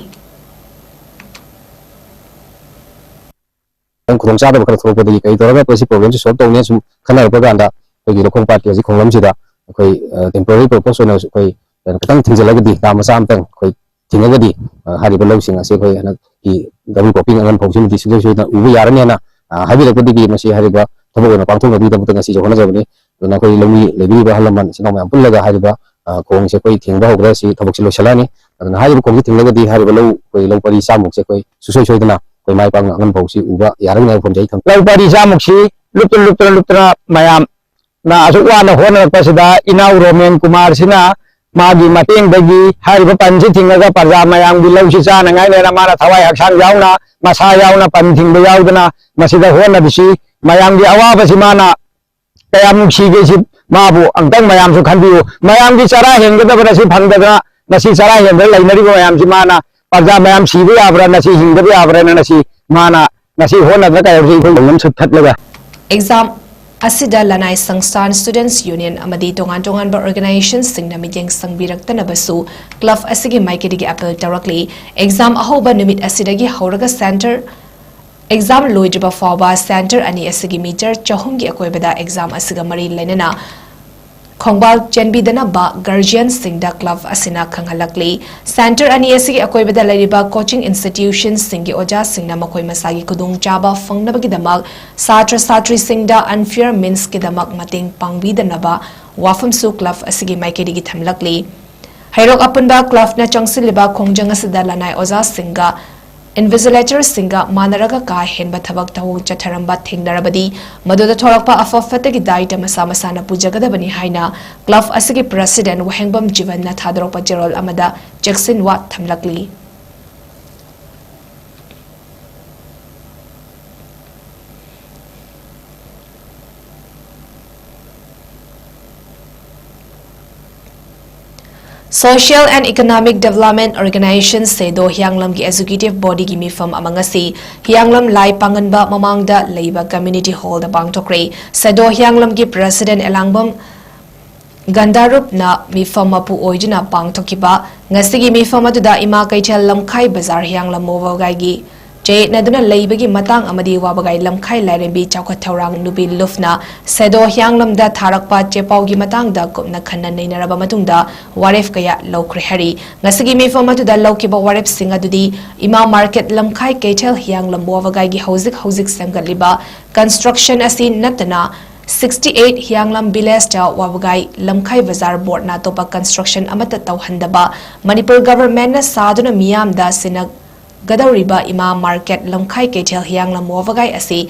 ꯈꯤꯇꯪ ꯈꯨꯗꯣꯡꯆꯥꯗꯕ ꯈꯔ ꯊꯣꯛꯂꯛꯄꯗꯒꯤ ꯀꯔꯤ ꯇꯧꯔꯒ ꯑꯩꯈꯣꯏ ꯁꯤ problem ꯁꯤ solve ꯇꯧꯅꯤ ꯁꯨꯝ ꯈꯟꯅꯔꯛꯄ ꯀꯥꯟꯗ, ꯑꯩꯈꯣꯏꯒꯤ ꯂꯧꯈꯣꯡ ꯄꯥꯠꯀꯤ ꯍꯧꯖꯤꯛ ꯈꯣꯡꯂꯝꯁꯤꯗ ꯑꯩꯈꯣꯏ, ꯑ, temporary purpose ꯑꯣꯏꯅ ꯑꯩꯈꯣꯏ ꯀꯩꯅꯣ ꯈꯤꯇꯪ ꯊꯤꯡꯖꯤꯜꯂꯒꯗꯤ, ꯗꯥꯝ ꯃꯆꯥ ꯑꯃꯇꯪ ꯑꯩꯈꯣꯏ ꯊꯤꯡꯉꯒꯗꯤ, ꯑ, ꯍꯥꯏꯔꯤꯕ ꯂꯧꯁꯤꯡ ꯑꯁꯤ ꯑꯩꯈꯣꯏ ꯍꯟꯗꯛꯀꯤ double cropping, ꯑꯉꯟ ꯐꯧꯁꯤꯃꯗꯤ ꯁꯨꯡꯁꯣꯏ ꯁꯣꯏꯗꯅ ꯎꯕ ꯌꯥꯔꯅꯤ ꯍꯥꯏꯅ, ꯑ, ꯍꯥꯏꯕꯤꯔꯛꯄꯗꯒꯤ ꯃꯁꯤ ꯍꯥꯏꯔꯤꯕ ꯊꯕꯛ ꯑꯣꯏꯅ ꯄꯥꯡꯊꯣꯛꯅꯕꯒꯤꯗꯃꯛꯇ ꯉꯁꯤꯁꯦ ꯍꯣꯠꯅꯖꯕꯅꯤ꯫ ꯑꯗꯨꯅ ꯑꯩꯈꯣꯏ ꯂꯧꯃꯤ ꯂꯩꯕꯤꯔꯤꯕ ꯑꯍꯜ ꯂꯃꯟ, ꯏꯆꯤꯟ ꯏꯅꯥꯎ ꯃꯌꯥꯝ ꯄꯨꯜꯂꯒ ꯍꯥꯏꯔꯤꯕ, ꯑ, ꯈꯣꯡꯁꯦ ꯑꯩꯈꯣꯏ ꯊꯤꯡꯕ ꯍꯧꯈ꯭ꯔꯦ꯫ ꯁꯤ ꯊꯕꯛꯁꯦ ꯂꯣꯏꯁꯤꯜꯂꯛꯑꯅꯤ꯫ ꯑꯗꯨꯅ ꯍꯥꯏꯔꯤꯕ ꯈꯣꯡꯁꯦ ꯊꯤꯡꯂꯒꯗꯤ ꯍꯥꯏꯔꯤꯕ ꯂꯧ, ꯑꯩꯈꯣꯏ ꯂꯧ ꯄꯔꯤ ꯆꯥꯃꯨꯛꯁꯦ ꯑꯩꯈꯣꯏ ꯁꯨꯡꯁꯣꯏ ꯁꯣꯏꯗꯅ ꯑꯩꯈꯣꯏ ꯃꯥꯏ ꯄꯥꯛꯅ ꯑꯉꯟ ꯐꯧꯁꯤ ꯎꯕ ꯌꯥꯔꯒꯅꯤ ꯍꯥꯏꯕ ꯋꯥꯐꯝꯁꯦ ꯑꯩ ꯊꯝꯖꯒꯦ꯫ ꯂꯧ ꯄꯔꯤ ꯆꯥꯃꯨꯛꯁꯤ ꯂꯨꯞꯇꯅ, ꯂꯨꯞꯇꯅ, ꯂꯨꯞꯇꯅ ꯃꯌꯥꯝꯅ ꯑꯁꯨꯛ ꯋꯥꯅ ꯍꯣꯠꯅꯔꯛꯄꯁꯤꯗ ꯏꯅꯥꯎ ꯔꯣꯃꯦꯟ ꯀꯨꯃꯥꯔꯁꯤꯅ ꯃꯥꯒꯤ ꯃꯇꯦꯡꯗꯒꯤ ꯍꯥꯏꯔꯤꯕ ꯄꯟꯁꯤ ꯊꯤꯡꯉꯒ ꯄ꯭ꯔꯖꯥ ꯃꯌꯥꯝꯒꯤ ꯂꯧꯁꯤ ꯆꯥꯅꯉꯥꯏꯅꯦꯅ ꯃꯥꯅ ꯊꯋꯥꯏ ꯍꯛꯆꯥꯡ ꯌꯥꯎꯅ, ꯃꯁꯥ ꯌꯥꯎꯅ ꯄꯟ ꯊꯤꯡꯕ ꯌꯥꯎꯗꯅ ꯃꯁꯤꯗ ꯍꯣꯠꯅꯕꯁꯤ, ꯃꯌꯥꯝꯒꯤ ꯑꯋꯥꯕꯁꯤ ꯃꯥꯅ ꯀꯌꯥꯝ ꯅꯨꯡꯁꯤꯒꯦ ꯁꯤ ꯃꯥꯕꯨ ꯑꯃꯨꯛꯇꯪ ꯃꯌꯥꯝꯁꯨ ꯈꯟꯕꯤꯌꯨ꯫ ꯃꯌꯥꯝꯒꯤ ꯆꯔꯥ ꯍꯦꯟꯒꯗꯕ ꯉꯁꯤ ꯐꯪꯗꯗꯅ, ꯉꯁꯤ ꯆꯔꯥ ꯍꯦꯟꯗꯅ ꯂꯩꯅꯔꯤꯕ ꯃꯌꯥꯝꯁꯤ ꯃꯥꯅ, ꯄ꯭ꯔꯖꯥ ꯃꯌꯥꯝ ꯁꯤꯕ ꯌꯥꯕ꯭ꯔꯥ, ꯉꯁꯤ ꯍꯤꯡꯗꯕ ꯌꯥꯕ꯭ꯔꯥꯅ ꯉꯁꯤ ꯃꯥꯅ ꯉꯁꯤ ꯍꯣꯠꯅꯗꯅ ꯀꯩꯗꯧꯁꯤ ꯑꯩꯈꯣꯏ ꯂꯝ ꯁꯨꯠꯊꯠꯂꯒ꯫ ꯑꯦꯛꯖꯥꯝ ꯑꯁꯤꯗ ꯂꯅꯥꯏ ꯁꯪꯁꯊꯥꯟ, Students Union ꯑꯃꯗꯤ ꯇꯣꯉꯥꯟ ꯇꯣꯉꯥꯟꯕ organizationꯁꯤꯡꯅ ꯃꯤꯠꯌꯦꯡ ꯆꯪꯕꯤꯔꯛꯇꯅꯕꯁꯨ club ꯑꯁꯤꯒꯤ ꯃꯥꯏꯀꯩꯗꯒꯤ appeal ꯇꯧꯔꯛꯂꯤ꯫ ꯑꯦꯛꯖꯥꯝ ꯑꯍꯧꯕ ꯅꯨꯃꯤꯠ ꯑꯁꯤꯗꯒꯤ ꯍꯧꯔꯒ center, ꯑꯦꯛꯖꯥꯝ ꯂꯣꯏꯗ꯭ꯔꯤꯕ ꯐꯥꯎꯕ center ꯑꯅꯤ ꯑꯁꯤꯒꯤ meter ꯆꯍꯨꯝꯒꯤ ꯑꯀꯣꯏꯕꯗ ꯑꯦꯛꯖꯥꯝ ꯑꯁꯤꯒ ꯃꯔꯤ ꯂꯩꯅꯅ ꯈꯣꯡꯕꯥꯜ ꯆꯦꯟꯕꯤꯗꯅꯕ guardianꯁꯤꯡꯗ club ꯑꯁꯤꯅ ꯈꯪꯍꯜꯂꯛꯂꯤ꯫ Center ꯑꯅꯤ ꯑꯁꯤꯒꯤ ꯑꯀꯣꯏꯕꯗ ꯂꯩꯔꯤꯕ coaching institutionꯁꯤꯡꯒꯤ ꯑꯣꯖꯥꯁꯤꯡꯅ ꯃꯈꯣꯏ ꯃꯁꯥꯒꯤ ꯈꯨꯗꯣꯡꯆꯥꯕ ꯐꯪꯅꯕꯒꯤꯗꯃꯛ ꯁꯥꯇ꯭ꯔ ꯁꯥꯇ꯭ꯔꯤꯁꯤꯡꯗ unfair meansꯀꯤꯗꯃꯛ ꯃꯇꯦꯡ ꯄꯥꯡꯕꯤꯗꯅꯕ ꯋꯥꯐꯝꯁꯨ club ꯑꯁꯤꯒꯤ ꯃꯥꯏꯀꯩꯗꯒꯤ ꯊꯝꯂꯛꯂꯤ꯫ ꯍꯩꯔꯣꯛ ꯑꯄꯨꯟꯕ clubꯅ ꯆꯪꯁꯤꯜꯂꯤꯕ ꯈꯣꯡꯖꯪ ꯑꯁꯤꯗ ꯂꯅꯥꯏ ꯑꯣꯖꯥꯁꯤꯡꯒ invigilatorꯁꯤꯡꯒ ꯃꯥꯟꯅꯔꯒ ꯀꯥ ꯍꯦꯟꯕ ꯊꯕꯛ ꯊꯧꯑꯣꯡ ꯆꯠꯊꯔꯝꯕ ꯊꯦꯡꯅꯔꯕꯗꯤ, ꯃꯗꯨꯗ ꯊꯣꯛꯂꯛꯄ ꯑꯐ ꯐꯠꯇꯒꯤ ꯗꯥꯏꯇ ꯃꯁꯥ ꯃꯁꯥꯅ ꯄꯨꯖꯒꯗꯕꯅꯤ ꯍꯥꯏꯅ club ꯑꯁꯤꯒꯤ president ꯋꯥꯍꯦꯡꯕꯝ ꯖꯤꯕꯟꯅ ꯊꯥꯗꯣꯔꯛꯄ ꯆꯦꯔꯣꯜ ꯑꯃꯗ ꯆꯦꯛꯁꯤꯟꯋꯥ ꯊꯝꯂꯛꯂꯤ꯫ Social and Economic Development Organization, SEDO, ꯍꯤꯌꯥꯡꯂꯝꯒꯤ executive bodyꯒꯤ ꯃꯤꯐꯝ ꯑꯃ ꯉꯁꯤ ꯍꯤꯌꯥꯡꯂꯝ ꯂꯥꯏ ꯄꯥꯡꯒꯟꯕ ꯃꯃꯥꯡꯗ ꯂꯩꯕ community hallꯗ ꯄꯥꯡꯊꯣꯛꯈ꯭ꯔꯦ꯫ SEDO ꯍꯤꯌꯥꯡꯂꯝꯒꯤ president ꯑꯦꯂꯥꯡꯕꯝ ꯒꯟꯗꯥꯔꯨꯞꯅ ꯃꯤꯐꯝ ꯃꯄꯨ ꯑꯣꯏꯗꯨꯅ ꯄꯥꯡꯊꯣꯛꯈꯤꯕ ꯉꯁꯤꯒꯤ ꯃꯤꯐꯝ ꯑꯗꯨꯗ ꯏꯃꯥ ꯀꯩꯊꯦꯜ, ꯂꯝꯈꯥꯏ ꯕꯖꯥꯔ, ꯍꯤꯌꯥꯡꯂꯝ ꯃꯣꯕꯥꯏꯜꯒꯤ ꯆꯌꯦꯠꯅꯗꯨꯅ ꯂꯩꯕꯒꯤ ꯃꯇꯥꯡ ꯑꯃꯗꯤ ꯋꯥꯕꯒꯥꯏ ꯂꯝꯈꯥꯏ ꯂꯥꯏꯔꯦꯝꯕꯤ ꯆꯥꯎꯈꯠ ꯊꯧꯔꯥꯡ ꯅꯨꯄꯤ ꯂꯨꯞꯅ ꯁꯦꯗꯣ ꯍꯤꯌꯥꯡꯂꯝꯗ ꯊꯥꯔꯛꯄ ꯆꯦꯄꯥꯎꯒꯤ ꯃꯇꯥꯡꯗ ꯀꯨꯞꯅ ꯈꯟꯅ ꯅꯩꯅꯔꯕ ꯃꯇꯨꯡꯗ ꯋꯥꯔꯦꯞ ꯀꯌꯥ ꯂꯧꯈ꯭ꯔꯦ ꯍꯥꯏꯔꯤ꯫ ꯉꯁꯤꯒꯤ ꯃꯤꯐꯝ ꯑꯗꯨꯗ ꯂꯧꯈꯤꯕ ꯋꯥꯔꯦꯞꯁꯤꯡ ꯑꯗꯨꯗꯤ ꯏꯃꯥ ꯃꯥꯔꯀꯦꯠ ꯂꯝꯈꯥꯏ ꯀꯩꯊꯦꯜ ꯍꯤꯌꯥꯡꯂꯝ ꯋꯥꯕꯒꯥꯏꯒꯤ ꯍꯧꯖꯤꯛ ꯍꯧꯖꯤꯛ ꯁꯦꯝꯒꯠꯂꯤꯕ ꯀꯟꯁꯇ꯭ꯔꯛꯁꯟ ꯑꯁꯤ ꯅꯠꯇꯅ sixty eight ꯍꯤꯌꯥꯡꯂꯝ ꯚꯤꯂꯦꯖꯇ ꯋꯥꯕꯒꯥꯏ ꯂꯝꯈꯥꯏ ꯕꯖꯥꯔ ꯕꯣꯔꯗꯅ ꯑꯇꯣꯞꯄ ꯀꯟꯁꯇ꯭ꯔꯛꯁꯟ ꯑꯃꯠꯇ ꯇꯧꯍꯟꯗꯕ ꯃꯅꯤꯄꯨꯔ ꯒꯚꯔꯟꯃꯦꯟꯠꯅ ꯁꯥꯗꯨꯅ ꯃꯤꯌꯥꯝꯗ ꯁꯤꯟꯅꯒꯗꯧꯔꯤꯕ ꯏꯃꯥ ꯃꯥꯔꯀꯦꯠ ꯂꯝꯈꯥꯏ ꯀꯩꯊꯦꯜ ꯍꯤꯌꯥꯡꯂꯝ ꯋꯥꯕꯒꯥꯏ ꯑꯁꯤ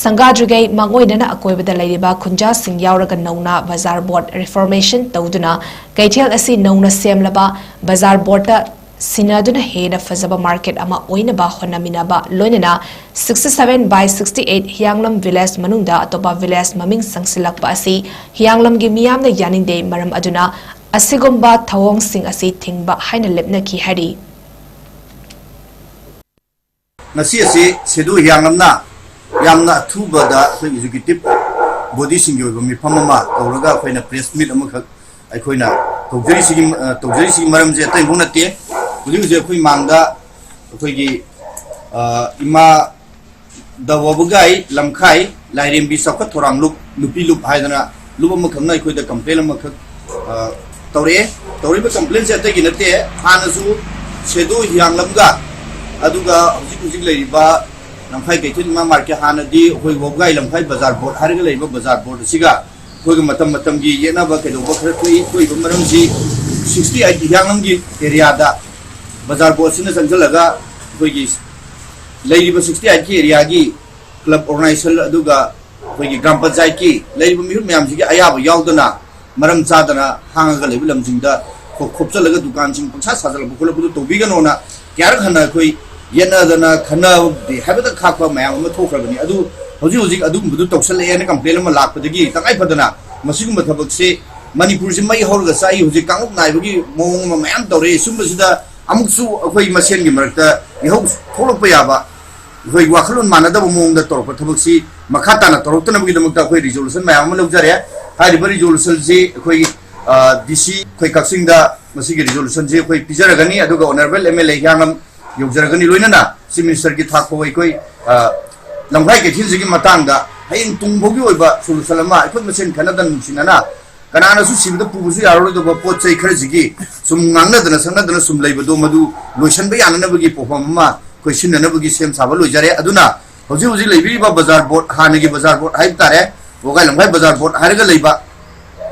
ꯁꯪꯒꯥꯗ꯭ꯔꯤꯉꯩ ꯃꯥꯡꯑꯣꯏꯅꯅ ꯑꯀꯣꯏꯕꯗ ꯂꯩꯔꯤꯕ ꯈꯨꯟꯖꯥꯁꯤꯡ ꯌꯥꯎꯔꯒ ꯅꯧꯅ ꯕꯖꯥꯔ ꯕꯣꯔꯗ ꯔꯤꯐꯣꯔꯃꯦꯁꯟ ꯇꯧꯗꯨꯅ ꯀꯩꯊꯦꯜ ꯑꯁꯤ ꯅꯧꯅ ꯁꯦꯝꯂꯕ ꯕꯖꯥꯔ ꯕꯣꯔꯗꯇ ꯁꯤꯟꯅꯗꯨꯅ ꯍꯦꯟꯅ ꯐꯖꯕ ꯃꯥꯔꯀꯦꯠ ꯑꯃ ꯑꯣꯏꯅꯕ ꯍꯣꯠꯅꯃꯤꯟꯅꯕ ꯂꯣꯏꯅꯅ sixty seven by sixty eight Hiyanglam village ꯃꯅꯨꯡꯗ ꯑꯇꯣꯞꯄ ꯚꯤꯂꯦꯖ ꯃꯃꯤꯡ ꯆꯪꯁꯤꯜꯂꯛꯄ ꯑꯁꯤ ꯍꯤꯌꯥꯡꯂꯝꯒꯤ ꯃꯤꯌꯥꯝꯅ ꯌꯥꯅꯤꯡꯗꯦ꯫ ꯃꯔꯝ ꯑꯗꯨꯅ ꯑꯁꯤꯒꯨꯝꯕ ꯊꯧꯑꯣꯡꯁꯤꯡ ꯑꯁꯤ ꯊꯤꯡꯕ ꯍꯥꯏꯅ ꯂꯦꯞꯅꯈꯤ ꯍꯥꯏꯔꯤ꯫ ꯉꯁꯤ ꯑꯁꯤ ꯁꯦꯗꯨ ꯍꯤꯌꯥꯡꯂꯝꯅ ꯌꯥꯝꯅ ꯑꯊꯨꯕꯗ ꯑꯩꯈꯣꯏ ꯑꯦꯛꯖꯤꯀ꯭ꯌꯨꯇꯤꯚ ꯕꯣꯗꯤꯁꯤꯡꯒꯤ ꯑꯣꯏꯕ ꯃꯤꯐꯝ ꯑꯃ ꯇꯧꯔꯒ ꯑꯩꯈꯣꯏꯅ ꯄ꯭ꯔꯦꯁ ꯃꯤꯠ ꯑꯃꯈꯛ ꯑꯩꯈꯣꯏꯅ ꯇꯧꯖꯔꯤꯁꯤꯒꯤ, ꯑ, ꯇꯧꯖꯔꯤꯁꯤꯒꯤ ꯃꯔꯝꯁꯦ ꯑꯇꯩ ꯑꯃꯐꯥꯎ ꯅꯠꯇꯦ꯫ ꯍꯧꯖꯤꯛ ꯍꯧꯖꯤꯛ ꯑꯩꯈꯣꯏ ꯃꯥꯡꯗ ꯑꯩꯈꯣꯏꯒꯤ, ꯑ, ꯏꯃꯥ ꯗ ꯋꯥꯕꯒꯥꯏ ꯂꯝꯈꯥꯏ ꯂꯥꯏꯔꯦꯝꯕꯤ ꯆꯥꯎꯈꯠ ꯊꯧꯔꯥꯡ ꯂꯨꯞ, ꯅꯨꯄꯤ ꯂꯨꯞ ꯍꯥꯏꯗꯅ ꯂꯨꯞ ꯑꯃꯈꯛꯅ ꯑꯩꯈꯣꯏꯗ ꯀꯝꯄ꯭ꯂꯦꯟ ꯑꯃꯈꯛ, ꯑ, ꯇꯧꯔꯛꯑꯦ꯫ ꯇꯧꯔꯤꯕ ꯀꯝꯄ꯭ꯂꯦꯟꯁꯦ ꯑꯇꯩꯒꯤ ꯅꯠꯇꯦ, ꯍꯥꯟꯅꯁꯨ ꯁꯦꯗꯨ ꯍꯤꯌꯥꯡꯂꯝꯒ ꯑꯗꯨꯒ ꯍꯧꯖꯤꯛ ꯍꯧꯖꯤꯛ ꯂꯩꯔꯤꯕ ꯂꯝꯈꯥꯏ ꯀꯩꯊꯦꯜ ꯏꯃꯥ ꯃꯥꯔꯀꯦꯠ, ꯍꯥꯟꯅꯗꯤ ꯑꯩꯈꯣꯏ ꯋꯥꯕꯒꯥꯏ ꯂꯝꯈꯥꯏ ꯕꯖꯥꯔ ꯕꯣꯔꯗ ꯍꯥꯏꯔꯒ ꯂꯩꯔꯤꯕ ꯕꯖꯥꯔ ꯕꯣꯔꯗ ꯑꯁꯤꯒ ꯑꯩꯈꯣꯏꯒ ꯃꯇꯝ ꯃꯇꯝꯒꯤ ꯌꯦꯠꯅꯕ ꯀꯩꯗꯧꯕ ꯈꯔ ꯊꯣꯛꯏ꯫ ꯊꯣꯛꯏꯕ ꯃꯔꯝꯁꯤ sixty eight ꯍꯤꯌꯥꯡꯂꯝꯒꯤ ꯑꯦꯔꯤꯌꯥꯗ ꯕꯖꯥꯔ ꯕꯣꯔꯗꯁꯤꯅ ꯆꯪꯁꯤꯜꯂꯒ ꯑꯩꯈꯣꯏꯒꯤ ꯂꯩꯔꯤꯕ sixty eight ꯀꯤ ꯑꯦꯔꯤꯌꯥꯒꯤ ꯀ꯭ꯂꯕ ꯑꯣꯔꯒꯅꯥꯏꯖꯦꯁꯟ ꯑꯗꯨꯒ ꯑꯩꯈꯣꯏꯒꯤ ꯒ꯭ꯔꯥꯝ ꯄꯟꯆꯥꯌꯠꯀꯤ ꯂꯩꯔꯤꯕ ꯃꯤꯍꯨꯠ ꯃꯌꯥꯝꯁꯤꯒꯤ ꯑꯌꯥꯕ ꯌꯥꯎꯗꯅ ꯃꯔꯝ ꯆꯥꯗꯅ ꯍꯥꯡꯉꯒ ꯂꯩꯕ ꯂꯝꯁꯤꯡꯗ ꯈꯣ-, ꯈꯣꯞꯆꯜꯂꯒ ꯗꯨꯀꯥꯟꯁꯤꯡ ꯄꯪꯁꯥ ꯁꯥꯖꯜꯂꯛꯄ ꯈꯣꯠꯂꯛꯄꯗꯨ ꯇꯧꯕꯤꯒꯅꯣꯅ ꯀꯌꯥꯔꯛ ꯍꯟꯅ ꯑꯩꯈꯣꯏ ꯌꯦꯠꯅꯗꯅ ꯈꯟꯅꯗꯦ ꯍꯥꯏꯕꯗ ꯈꯥꯛꯄ ꯃꯌꯥꯝ ꯑꯃ ꯊꯣꯛꯈ꯭ꯔꯕꯅꯤ꯫ ꯑꯗꯨ ꯍꯧꯖꯤꯛ ꯍꯧꯖꯤꯛ ꯑꯗꯨꯒꯨꯝꯕꯗꯨ ꯇꯧꯁꯜꯂꯛꯑꯦꯅ ꯀꯝꯄ꯭ꯂꯦꯟ ꯑꯃ ꯂꯥꯛꯄꯗꯒꯤ ꯇꯉꯥꯏ ꯐꯗꯅ ꯃꯁꯤꯒꯨꯝꯕ ꯊꯕꯛꯁꯤ ꯃꯅꯤꯄꯨꯔꯁꯤ ꯃꯩ ꯍꯧꯔꯒ ꯆꯥꯛꯏ, ꯍꯧꯖꯤꯛ ꯀꯥꯡꯂꯨꯞ ꯅꯥꯏꯕꯒꯤ ꯃꯑꯣꯡ ꯑꯃ ꯃꯌꯥꯝ ꯇꯧꯔꯛꯏ꯫ ꯁꯨꯝꯕꯁꯤꯗ ꯑꯃꯨꯛꯁꯨ ꯑꯩꯈꯣꯏ ꯃꯁꯦꯟꯒꯤ ꯃꯔꯛꯇ ꯏꯍꯧ ꯊꯣꯛꯂꯛꯄ ꯌꯥꯕ, ꯑꯩꯈꯣꯏ ꯋꯥꯈꯜꯂꯣꯟ ꯃꯥꯟꯅꯗꯕ ꯃꯑꯣꯡꯗ ꯇꯧꯔꯛꯄ ꯊꯕꯛꯁꯤ ꯃꯈꯥ ꯇꯥꯅ ꯇꯧꯔꯛꯇꯅꯕꯒꯤꯗꯃꯛꯇ ꯑꯩꯈꯣꯏ ꯔꯤꯖꯣꯂꯨꯁꯟ ꯃꯌꯥꯝ ꯑꯃ ꯂꯧꯖꯔꯦ꯫ ꯍꯥꯏꯔꯤꯕ ꯔꯤꯖꯣꯂꯨꯁꯟꯁꯤ ꯑꯩꯈꯣꯏ, ꯑ, ꯗꯤ ꯁꯤ ꯑꯩꯈꯣꯏ ꯀꯛꯆꯤꯡꯗ ꯃꯁꯤꯒꯤ ꯔꯤꯖꯣꯂꯨꯁꯟꯁꯤ ꯑꯩꯈꯣꯏ ꯄꯤꯖꯔꯒꯅꯤ, ꯑꯗꯨꯒ ꯑꯣꯅꯔꯦꯕꯜ ꯑꯦꯝ ꯑꯦꯜ ꯑꯦ ꯍꯤꯌꯥꯡꯂꯝ ꯌꯧꯖꯔꯒꯅꯤ꯫ ꯂꯣꯏꯅꯅ ꯆꯤꯐ ꯃꯤꯅꯤꯁꯇꯔꯒꯤ ꯊꯥꯛ ꯐꯥꯎ ꯑꯩꯈꯣꯏ, ꯑ, ꯂꯝꯈꯥꯏ ꯀꯩꯊꯦꯜꯁꯤꯒꯤ ꯃꯇꯥꯡꯗ ꯍꯌꯦꯡ ꯇꯨꯡ ꯐꯥꯎꯒꯤ ꯑꯣꯏꯕ ꯁꯣꯂꯨꯁꯟ ꯑꯃ ꯑꯩꯈꯣꯏ ꯃꯁꯦꯟ ꯈꯟꯅꯗꯅ ꯅꯨꯡꯁꯤꯅꯅ ꯀꯅꯥꯅꯁꯨ ꯁꯤꯕꯗ ꯄꯨꯕꯁꯨ ꯌꯥꯔꯔꯣꯏꯗꯧꯕ ꯄꯣꯠ ꯆꯩ ꯈꯔꯁꯤꯒꯤ ꯁꯨꯝ ꯉꯥꯡꯅꯗꯅ ꯁꯛꯅꯗꯅ ꯁꯨꯝ ꯂꯩꯕꯗꯣ, ꯃꯗꯨ ꯂꯣꯏꯁꯤꯟꯕ ꯌꯥꯅꯅꯕꯒꯤ ꯄꯣꯠꯐꯝ ꯑꯃ ꯑꯩꯈꯣꯏ ꯁꯤꯟꯅꯅꯕꯒꯤ ꯁꯦꯝ ꯁꯥꯕ ꯂꯣꯏꯖꯔꯦ꯫ ꯑꯗꯨꯅ ꯍꯧꯖꯤꯛ ꯍꯧꯖꯤꯛ ꯂꯩꯕꯤꯔꯤꯕ ꯕꯖꯥꯔ ꯕꯣꯔꯗ, ꯍꯥꯟꯅꯒꯤ ꯕꯖꯥꯔ ꯕꯣꯔꯗ ꯍꯥꯏꯕ ꯇꯥꯔꯦ, ꯋꯥꯒꯥꯏ ꯂꯝꯈꯥꯏ ꯕꯖꯥꯔ ꯕꯣꯔꯗ ꯍꯥꯏꯔꯒ ꯂꯩꯕ,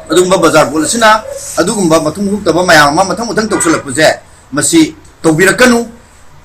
ꯑꯗꯨꯒꯨꯝꯕ ꯕꯖꯥꯔ ꯕꯣꯔꯗ ꯑꯁꯤꯅ ꯑꯗꯨꯒꯨꯝꯕ ꯃꯊꯧ ꯍꯨꯛꯇꯕ ꯃꯌꯥꯝ ꯑꯃ ꯃꯊꯪ ꯃꯊꯪ ꯇꯧꯁꯤꯜꯂꯛꯄꯁꯦ, ꯃꯁꯤ ꯇꯧꯕꯤꯔꯛꯀꯅꯨ꯫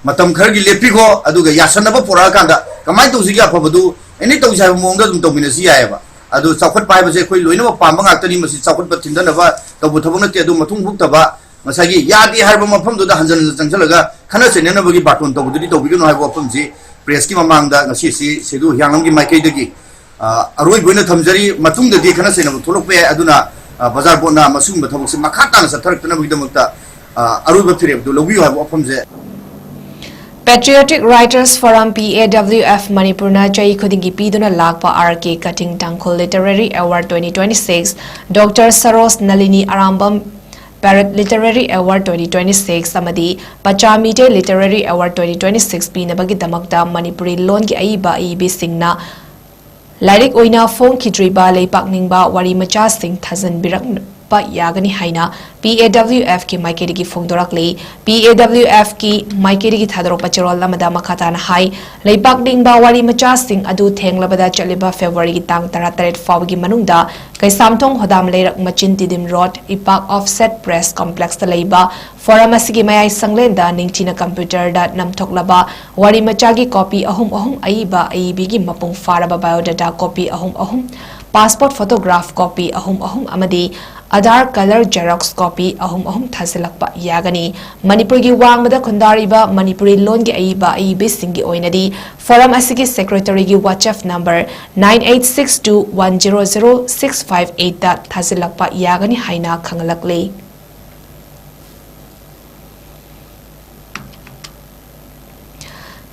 ꯃꯇꯝ ꯈꯔꯒꯤ ꯂꯦꯞꯄꯤꯈꯣ, ꯑꯗꯨꯒ ꯌꯥꯁꯟꯅꯕ ꯄꯨꯔꯛꯑꯀꯥꯟꯗ ꯀꯃꯥꯏꯅ ꯇꯧꯁꯤꯒꯦ? ꯑꯐꯕꯗꯨ ꯑꯦꯅꯤ ꯇꯧꯁꯤ ꯍꯥꯏꯕ ꯃꯑꯣꯡꯗ ꯑꯗꯨꯝ ꯇꯧꯃꯤꯟꯅꯁꯤ ꯌꯥꯏꯑꯕ꯫ ꯑꯗꯨ ꯆꯥꯎꯈꯠꯄ ꯍꯥꯏꯕꯁꯦ ꯑꯩꯈꯣꯏ ꯂꯣꯏꯅꯃꯛ ꯄꯥꯝꯕ ꯉꯥꯛꯇꯅꯤ꯫ ꯃꯁꯤ ꯆꯥꯎꯈꯠꯄ ꯊꯤꯟꯊꯅꯕ ꯇꯧꯕ ꯊꯕꯛ ꯅꯠꯇꯦ꯫ ꯑꯗꯨ ꯃꯊꯧ ꯍꯨꯛꯇꯕ, ꯉꯁꯥꯏꯒꯤ ꯌꯥꯗꯦ ꯍꯥꯏꯔꯕ ꯃꯐꯝꯗꯨꯗ ꯍꯟꯖꯟ ꯍꯟꯖꯟ ꯆꯪꯁꯤꯜꯂꯒ ꯈꯠꯅ ꯆꯩꯅꯅꯕꯒꯤ ꯕꯥꯔꯇꯣꯟ ꯇꯧꯕꯗꯨꯗꯤ ꯇꯧꯕꯤꯒꯅꯨ ꯍꯥꯏꯕ ꯋꯥꯐꯝꯁꯤ ꯄ꯭ꯔꯦꯁꯀꯤ ꯃꯃꯥꯡꯗ ꯉꯁꯤꯁꯤ ꯁꯦꯗꯨ ꯍꯤꯌꯥꯡꯂꯝꯒꯤ ꯃꯥꯏꯀꯩꯗꯒꯤ, ꯑ, ꯑꯔꯣꯏꯕ ꯑꯣꯏꯅ ꯊꯝꯖꯔꯤ꯫ ꯃꯇꯨꯡꯗꯗꯤ ꯈꯠꯅ ꯆꯩꯅꯕ ꯊꯣꯛꯂꯛꯄ ꯌꯥꯏ꯫ ꯑꯗꯨꯅ, ꯑ, ꯕꯖꯥꯔ ꯕꯣꯔꯗꯅ ꯃꯁꯤꯒꯨꯝꯕ ꯊꯕꯛꯁꯦ ꯃꯈꯥ ꯇꯥꯅ ꯆꯠꯊꯔꯛꯇꯅꯕꯒꯤꯗꯃꯛꯇ, ꯑ, ꯑꯔꯣꯏꯕ ꯐꯤꯔꯦꯞꯇꯨ ꯂꯧꯕꯤꯌꯨ ꯍꯥꯏꯕ ꯋꯥꯐꯝꯁꯦ꯫ Patriotic Writers Forum, P A W F, ꯃꯅꯤꯄꯨꯔꯅ ꯆꯍꯤ ꯈꯨꯗꯤꯡꯒꯤ ꯄꯤꯗꯨꯅ ꯂꯥꯛꯄ R K Kathing Tangkhul Literary Award twenty twenty-six, Doctor Saroj Nalini Arambam Parrot Literary Award twenty twenty-six ꯑꯃꯗꯤ Pacha Meitei Literary Award twenty twenty-six ꯄꯤꯅꯕꯒꯤꯗꯃꯛꯇ Manipuri ꯂꯣꯟꯒꯤ ꯑꯏꯕ ꯑꯏꯕꯤꯁꯤꯡꯅ ꯂꯥꯏꯔꯤꯛ ꯑꯣꯏꯅ ꯐꯣꯡꯈꯤꯗ꯭ꯔꯤꯕ ꯂꯩꯄꯥꯛ ꯅꯤꯡꯕ ꯋꯥꯔꯤ ꯃꯆꯥꯁꯤꯡ ꯊꯥꯖꯤꯟꯕꯤꯔꯛꯄ ꯌꯥꯒꯅꯤ ꯍꯥꯏꯅ P A W F ꯀꯤ ꯃꯥꯏꯀꯩꯗꯒꯤ ꯐꯣꯡꯗꯣꯔꯛꯂꯤ꯫ P A W F ꯀꯤ ꯃꯥꯏꯀꯩꯗꯒꯤ ꯊꯥꯗꯣꯔꯛꯄ ꯆꯦꯔꯣꯜ ꯑꯃꯗ ꯃꯈꯥ ꯇꯥꯅ ꯍꯥꯏ, ꯂꯩꯄꯥꯛ ꯅꯤꯡꯕ ꯋꯥꯔꯤ ꯃꯆꯥꯁꯤꯡ ꯑꯗꯨ ꯊꯦꯡꯂꯕꯗ ꯆꯠꯂꯤꯕ ꯐꯦꯕ꯭ꯔꯨꯋꯥꯔꯤꯒꯤ ꯇꯥꯡ ꯇꯔꯥꯇꯔꯦꯠ ꯐꯥꯎꯕꯒꯤ ꯃꯅꯨꯡꯗ ꯀꯩꯁꯥꯝꯊꯣꯡ ꯍꯣꯗꯥꯝ ꯂꯩꯔꯛ ꯃꯆꯤꯟ ꯇꯤꯗꯤꯝ ꯔꯣꯗ, ꯏꯄꯥꯛ ꯑꯣꯐꯁꯦꯠ ꯄ꯭ꯔꯦꯁ ꯀꯣꯝꯄ꯭ꯂꯦꯛꯁꯇ ꯂꯩꯕ ꯐꯣꯔꯝ ꯑꯁꯤꯒꯤ ꯃꯌꯥꯏ ꯁꯪꯂꯦꯟꯗ ꯅꯤꯡꯊꯤꯅ ꯀꯝꯄ꯭ꯌꯨꯇꯔꯗ ꯅꯝꯊꯣꯛꯂꯕ ꯋꯥꯔꯤ ꯃꯆꯥꯒꯤ ꯀꯣꯄꯤ ꯑꯍꯨꯝ ꯑꯍꯨꯝ, ꯑꯏꯕ ꯑꯏꯕꯤꯒꯤ ꯃꯄꯨꯡ ꯐꯥꯔꯕ ꯕꯥꯏꯑꯣꯗꯥꯇꯥ ꯀꯣꯄꯤ ꯑꯍꯨꯝ ꯑꯍꯨꯝ, ꯄꯥꯁꯄꯣꯔꯠ ꯐꯣꯇꯣꯒ꯭ꯔꯥꯐ ꯀꯣꯄꯤ ꯑꯍꯨꯝ ꯑꯍꯨꯝ ꯑꯃꯗꯤ ꯑꯙꯥꯔ ꯀꯂꯔ ꯖꯦꯔꯣꯛꯁ ꯀꯣꯄꯤ ꯑꯍꯨꯝ ꯑꯍꯨꯝ ꯊꯥꯖꯤꯜꯂꯛꯄ ꯌꯥꯒꯅꯤ꯫ ꯃꯅꯤꯄꯨꯔꯒꯤ ꯋꯥꯡꯃꯗ ꯈꯨꯟꯗꯥꯔꯤꯕ ꯃꯅꯤꯄꯨꯔꯤ ꯂꯣꯟꯒꯤ ꯑꯏꯕ ꯑꯏꯕꯤꯁꯤꯡꯒꯤ ꯑꯣꯏꯅꯗꯤ ꯐꯣꯔꯝ ꯑꯁꯤꯒꯤ ꯁꯦꯀ꯭ꯔꯦꯇꯔꯤꯒꯤ WhatsApp number nine eight six two one zero zero six five eight ꯇ ꯊꯥꯖꯤꯜꯂꯛꯄ ꯌꯥꯒꯅꯤ ꯍꯥꯏꯅ ꯈꯪꯍꯜꯂꯛꯂꯤ꯫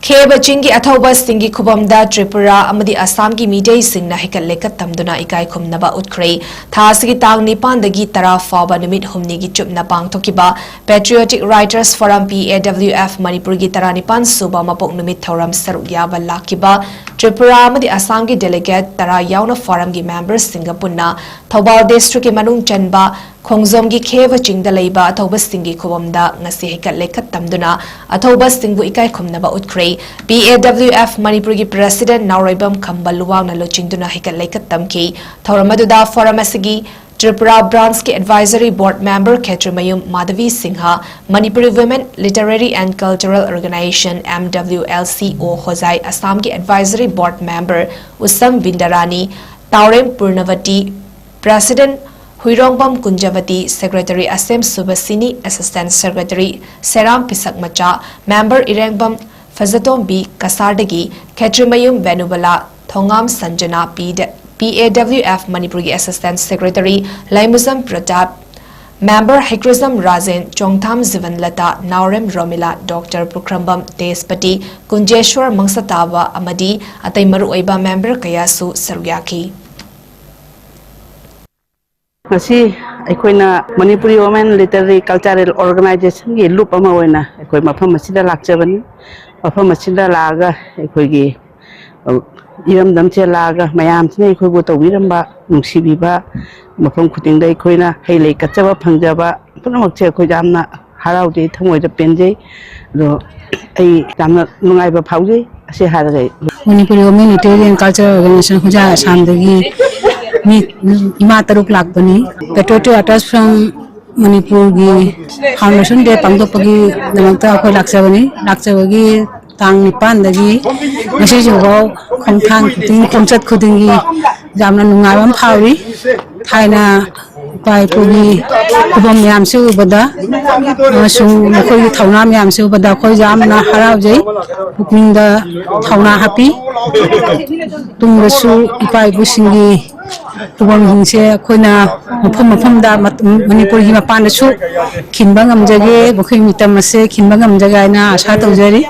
ꯈꯦꯕ ꯆꯤꯡꯒꯤ ꯑꯊꯧꯕꯁꯤꯡꯒꯤ ꯈꯨꯕꯝꯗ ꯇ꯭ꯔꯤꯄꯨꯔꯥ ꯑꯃꯗꯤ ꯑꯁꯥꯝꯒꯤ ꯃꯤꯇꯩꯁꯤꯡꯅ ꯍꯩꯀꯠ ꯂꯩꯀꯠ ꯇꯝꯗꯨꯅ ꯏꯀꯥꯏ ꯈꯨꯝꯅꯕ ꯎꯠꯈ꯭ꯔꯦ꯫ ꯊꯥ ꯑꯁꯤꯒꯤ ꯇꯥꯡ ꯅꯤꯄꯥꯟꯗꯒꯤ ꯇꯔꯥ ꯐꯥꯎꯕ ꯅꯨꯃꯤꯠ ꯍꯨꯝꯅꯤꯒꯤ ꯆꯨꯞꯅ ꯄꯥꯡꯊꯣꯛꯈꯤꯕ Patriotic Writers Forum, P A W F, ꯃꯅꯤꯄꯨꯔꯒꯤ ꯇꯔꯥꯅꯤꯄꯥꯟ ꯁꯨꯕ ꯃꯄꯣꯛ ꯅꯨꯃꯤꯠ ꯊꯧꯔꯝ ꯁꯔꯨꯛ ꯌꯥꯕ ꯂꯥꯛꯈꯤꯕ ꯇ꯭ꯔꯤꯄꯨꯔꯥ ꯑꯃꯗꯤ ꯑꯁꯥꯝꯒꯤ delegate ꯇꯔꯥ ꯌꯥꯎꯅ forumꯒꯤ memberꯁꯤꯡꯒ ꯄꯨꯟꯅ ꯊꯧꯕꯥꯜ districtꯀꯤ ꯃꯅꯨꯡ ꯆꯟꯕ ꯈꯣꯡꯖꯣꯝꯒꯤ ꯈꯦꯕ ꯆꯤꯡꯗ ꯂꯩꯕ ꯑꯊꯧꯕꯁꯤꯡꯒꯤ ꯈꯨꯕꯝꯗ ꯉꯁꯤ ꯍꯩꯀꯠ ꯂꯩꯀꯠ ꯇꯝꯗꯨꯅ ꯑꯊꯧꯕꯁꯤꯡꯕꯨ ꯏꯀꯥꯏ ꯈꯨꯝꯅꯕ ꯎꯠꯈ꯭ꯔꯦ꯫ P A W F ꯃꯅꯤꯄꯨꯔꯒꯤ president ꯅꯥꯎꯔꯩꯕꯝ ꯈꯝꯕ ꯂꯨꯋꯥꯡꯅ ꯂꯨꯆꯤꯡꯗꯨꯅ ꯍꯩꯀꯠ ꯂꯩꯀꯠ ꯇꯝꯈꯤ꯫ ꯊꯧꯔꯝ ꯑꯗꯨꯗ forum ꯑꯁꯤꯒꯤ Tripura branchꯀꯤ advisory board member Khetrimayum Madhabi Singh, Manipuri Women Literary and Cultural Organization, M W L C, ꯑꯣ ꯍꯣꯖꯥꯏ, ꯑꯁꯥꯝꯒꯤ advisory board member ꯎꯁꯝ ꯕꯤꯟꯗꯔꯥꯅꯤ, ꯇꯥꯎꯔꯦꯝ ꯄꯨꯔꯅꯕꯇꯤ, president ꯍꯨꯏꯔꯣꯡꯕꯝ ꯀꯨꯟꯖꯕꯇꯤ, secretary ꯑꯁꯦꯝ ꯁꯨꯕꯁꯤꯅꯤ, assistant secretary ꯁꯦꯔꯥꯝ ꯄꯤꯁꯛ ꯃꯆꯥ, member ꯏꯔꯦꯡꯕꯝ ꯐꯖꯇꯣꯝꯕꯤ ꯀꯁꯥꯔꯗꯒꯤ Khetrimayum ꯕꯦꯅꯨꯕꯂꯥ, Thongam ꯁꯟꯖꯅꯥ, P A W F ꯃꯅꯤꯄꯨꯔꯒꯤ assistant secretary ꯂꯩꯃꯨꯖꯝ Pratap, member ꯍꯩꯀ꯭ꯔꯨꯖꯝ ꯔꯥꯖꯦꯟ, ꯆꯣꯡꯊꯥꯝ ꯖꯤꯕꯟꯂꯇꯥ, ꯅꯥꯎꯔꯦꯝ Romila, Doctor ꯄꯨꯈ꯭ꯔꯝꯕꯝ ꯇꯦꯖꯄꯇꯤ, ꯀꯨꯟꯖꯦꯁ꯭ꯋꯔ ꯃꯪꯁꯇꯥꯕ ꯑꯃꯗꯤ ꯑꯇꯩ ꯃꯔꯨꯑꯣꯏꯕ member ꯀꯌꯥꯁꯨ ꯁꯔꯨꯛ ꯌꯥꯈꯤ꯫ ꯉꯁꯤ ꯑꯩꯈꯣꯏꯅ Manipuri Women Literary Cultural Organizationꯒꯤ ꯂꯨꯞ ꯑꯃ ꯑꯣꯏꯅ ꯑꯩꯈꯣꯏ ꯃꯐꯝ ꯑꯁꯤꯗ ꯂꯥꯛꯆꯕꯅꯤ꯫ ꯃꯐꯝ ꯑꯁꯤꯗ ꯂꯥꯛꯑꯒ ꯑꯩꯈꯣꯏꯒꯤ, ꯑ, ꯏꯔꯝꯗꯝꯁꯦ ꯂꯥꯛꯑꯒ ꯃꯌꯥꯝꯁꯤꯅ ꯑꯩꯈꯣꯏꯕꯨ ꯇꯧꯕꯤꯔꯝꯕ, ꯅꯨꯡꯁꯤꯕꯤꯕ, ꯃꯐꯝ ꯈꯨꯗꯤꯡꯗ ꯑꯩꯈꯣꯏꯅ ꯍꯩ ꯂꯩ ꯀꯠꯆꯕ ꯐꯪꯖꯕ ꯄꯨꯝꯅꯃꯛꯁꯦ ꯑꯩꯈꯣꯏ ꯌꯥꯝꯅ ꯍꯔꯥꯎꯖꯩ, ꯊꯃꯣꯏꯗ ꯄꯦꯟꯖꯩ꯫ ꯑꯗꯣ ꯑꯩ ꯌꯥꯝꯅ ꯅꯨꯡꯉꯥꯏꯕ ꯐꯥꯎꯖꯩ꯫ ꯑꯁꯤ ꯍꯥꯏꯔꯒ ꯑꯩ Manipuri Women Literary and Cultural Organization ꯍꯨꯖꯥ ꯑꯁꯥꯝꯗꯒꯤ ꯃꯤ ꯏꯃꯥ ꯇꯔꯨꯛ ꯂꯥꯛꯄꯅꯤ꯫ Patriotic Writers Forum ꯃꯅꯤꯄꯨꯔꯒꯤ foundation day ꯄꯥꯡꯊꯣꯛꯄꯒꯤꯗꯃꯛꯇ ꯑꯩꯈꯣꯏ ꯂꯥꯛꯆꯕꯅꯤ꯫ ꯂꯥꯛꯆꯕꯒꯤ ꯇꯥꯡ ꯅꯤꯄꯥꯟꯗꯒꯤ ꯉꯁꯤꯁꯤꯐꯥꯎ ꯈꯣꯡꯊꯥꯡ ꯈꯨꯗꯤꯡ, ꯈꯣꯡꯆꯠ ꯈꯨꯗꯤꯡꯒꯤ ꯌꯥꯝꯅ ꯅꯨꯡꯉꯥꯏꯕ ꯑꯃ ꯐꯥꯎꯏ꯫ ꯊꯥꯏꯅ ꯏꯄꯥ ꯏꯄꯨꯒꯤ ꯈꯨꯕꯝ ꯃꯌꯥꯝꯁꯤ ꯎꯕꯗ ꯑꯃꯁꯨꯡ ꯃꯈꯣꯏꯒꯤ ꯊꯧꯅꯥ ꯃꯌꯥꯝꯁꯤ ꯎꯕꯗ ꯑꯩꯈꯣꯏ ꯌꯥꯝꯅ ꯍꯔꯥꯎꯖꯩ, ꯄꯨꯛꯅꯤꯡꯗ ꯊꯧꯅꯥ ꯍꯥꯞꯄꯤ꯫ ꯇꯨꯡꯗꯁꯨ ꯏꯄꯥ ꯏꯄꯨꯁꯤꯡꯒꯤ ꯈꯨꯕꯝꯁꯤꯡꯁꯦ ꯑꯩꯈꯣꯏꯅ ꯃꯐꯝ ꯃꯐꯝꯗ ꯃꯅꯤꯄꯨꯔꯒꯤ ꯃꯄꯥꯟꯗꯁꯨ ꯈꯤꯟꯕ ꯉꯝꯖꯒꯦ, ꯃꯈꯣꯏꯒꯤ ꯃꯤꯇꯝ ꯑꯁꯦ ꯈꯤꯟꯕ ꯉꯝꯖꯒꯦ ꯍꯥꯏꯅ ꯑꯥꯁꯥ ꯇꯧꯖꯔꯤ꯫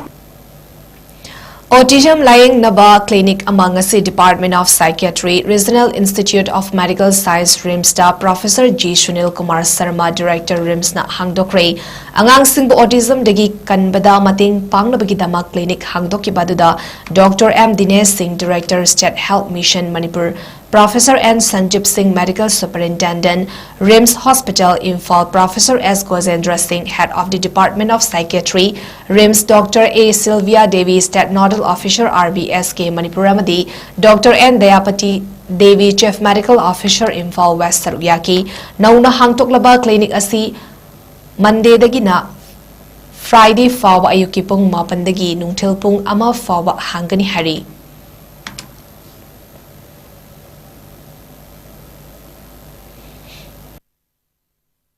Autism ꯂꯥꯌꯦꯡꯅꯕ clinic ꯑꯃ ꯉꯁꯤ Department of Psychiatry, Regional Institute of Medical Science, RIMSꯇ Professor G Sunil Kumar Sharma, Director, RIMSꯅ ꯍꯥꯡꯗꯣꯛꯈ꯭ꯔꯦ꯫ ꯑꯉꯥꯡꯁꯤꯡꯕꯨ autismꯗꯒꯤ ꯀꯟꯕꯗ ꯃꯇꯦꯡ ꯄꯥꯡꯅꯕꯒꯤꯗꯃꯛ clinic ꯍꯥꯡꯗꯣꯛꯈꯤꯕ ꯑꯗꯨꯗ Doctor M Dinesh Singh, Director, State Health Mission, Manipur, Professor N Sanjib Singh, Medical Superintendent, RIMS Hospital, Imphal, Professor S Gojendra Singh, Head of the Department of Psychiatry, RIMS, Doctor A Sylvia Devi, State Nodal Officer, R B S K Manipur ꯑꯃꯗꯤ Doctor N Dayapati Devi, Chief Medical Officer, Imphal West ꯁꯔꯨꯛ ꯌꯥꯈꯤ꯫ ꯅꯧꯅ ꯍꯥꯡꯗꯣꯛꯂꯕ clinic ꯑꯁꯤ Mondayꯗꯒꯤꯅ Friday ꯐꯥꯎꯕ ꯑꯌꯨꯛꯀꯤ ꯄꯨꯡ ꯃꯥꯄꯟꯗꯒꯤ ꯅꯨꯡꯊꯤꯜ ꯄꯨꯡ ꯑꯃ ꯐꯥꯎꯕ ꯍꯥꯡꯒꯅꯤ ꯍꯥꯏꯔꯤ꯫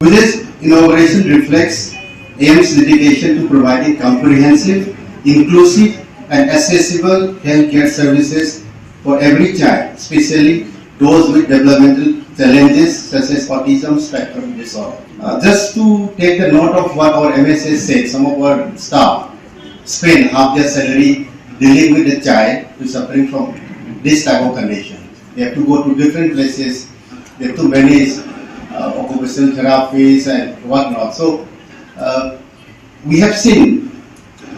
This inauguration reflects AIIMS dedication to providing comprehensive, inclusive, and accessible healthcare services for every child, especially those with developmental challenges such as autism spectrum disorder. Uh, just to take the note of what our M S S said, some of our staff spend half their salary dealing with the child who is suffering from this type of condition. They have to go to different places, they have to manage uh, occupational therapies and whatnot. So uh, we have seen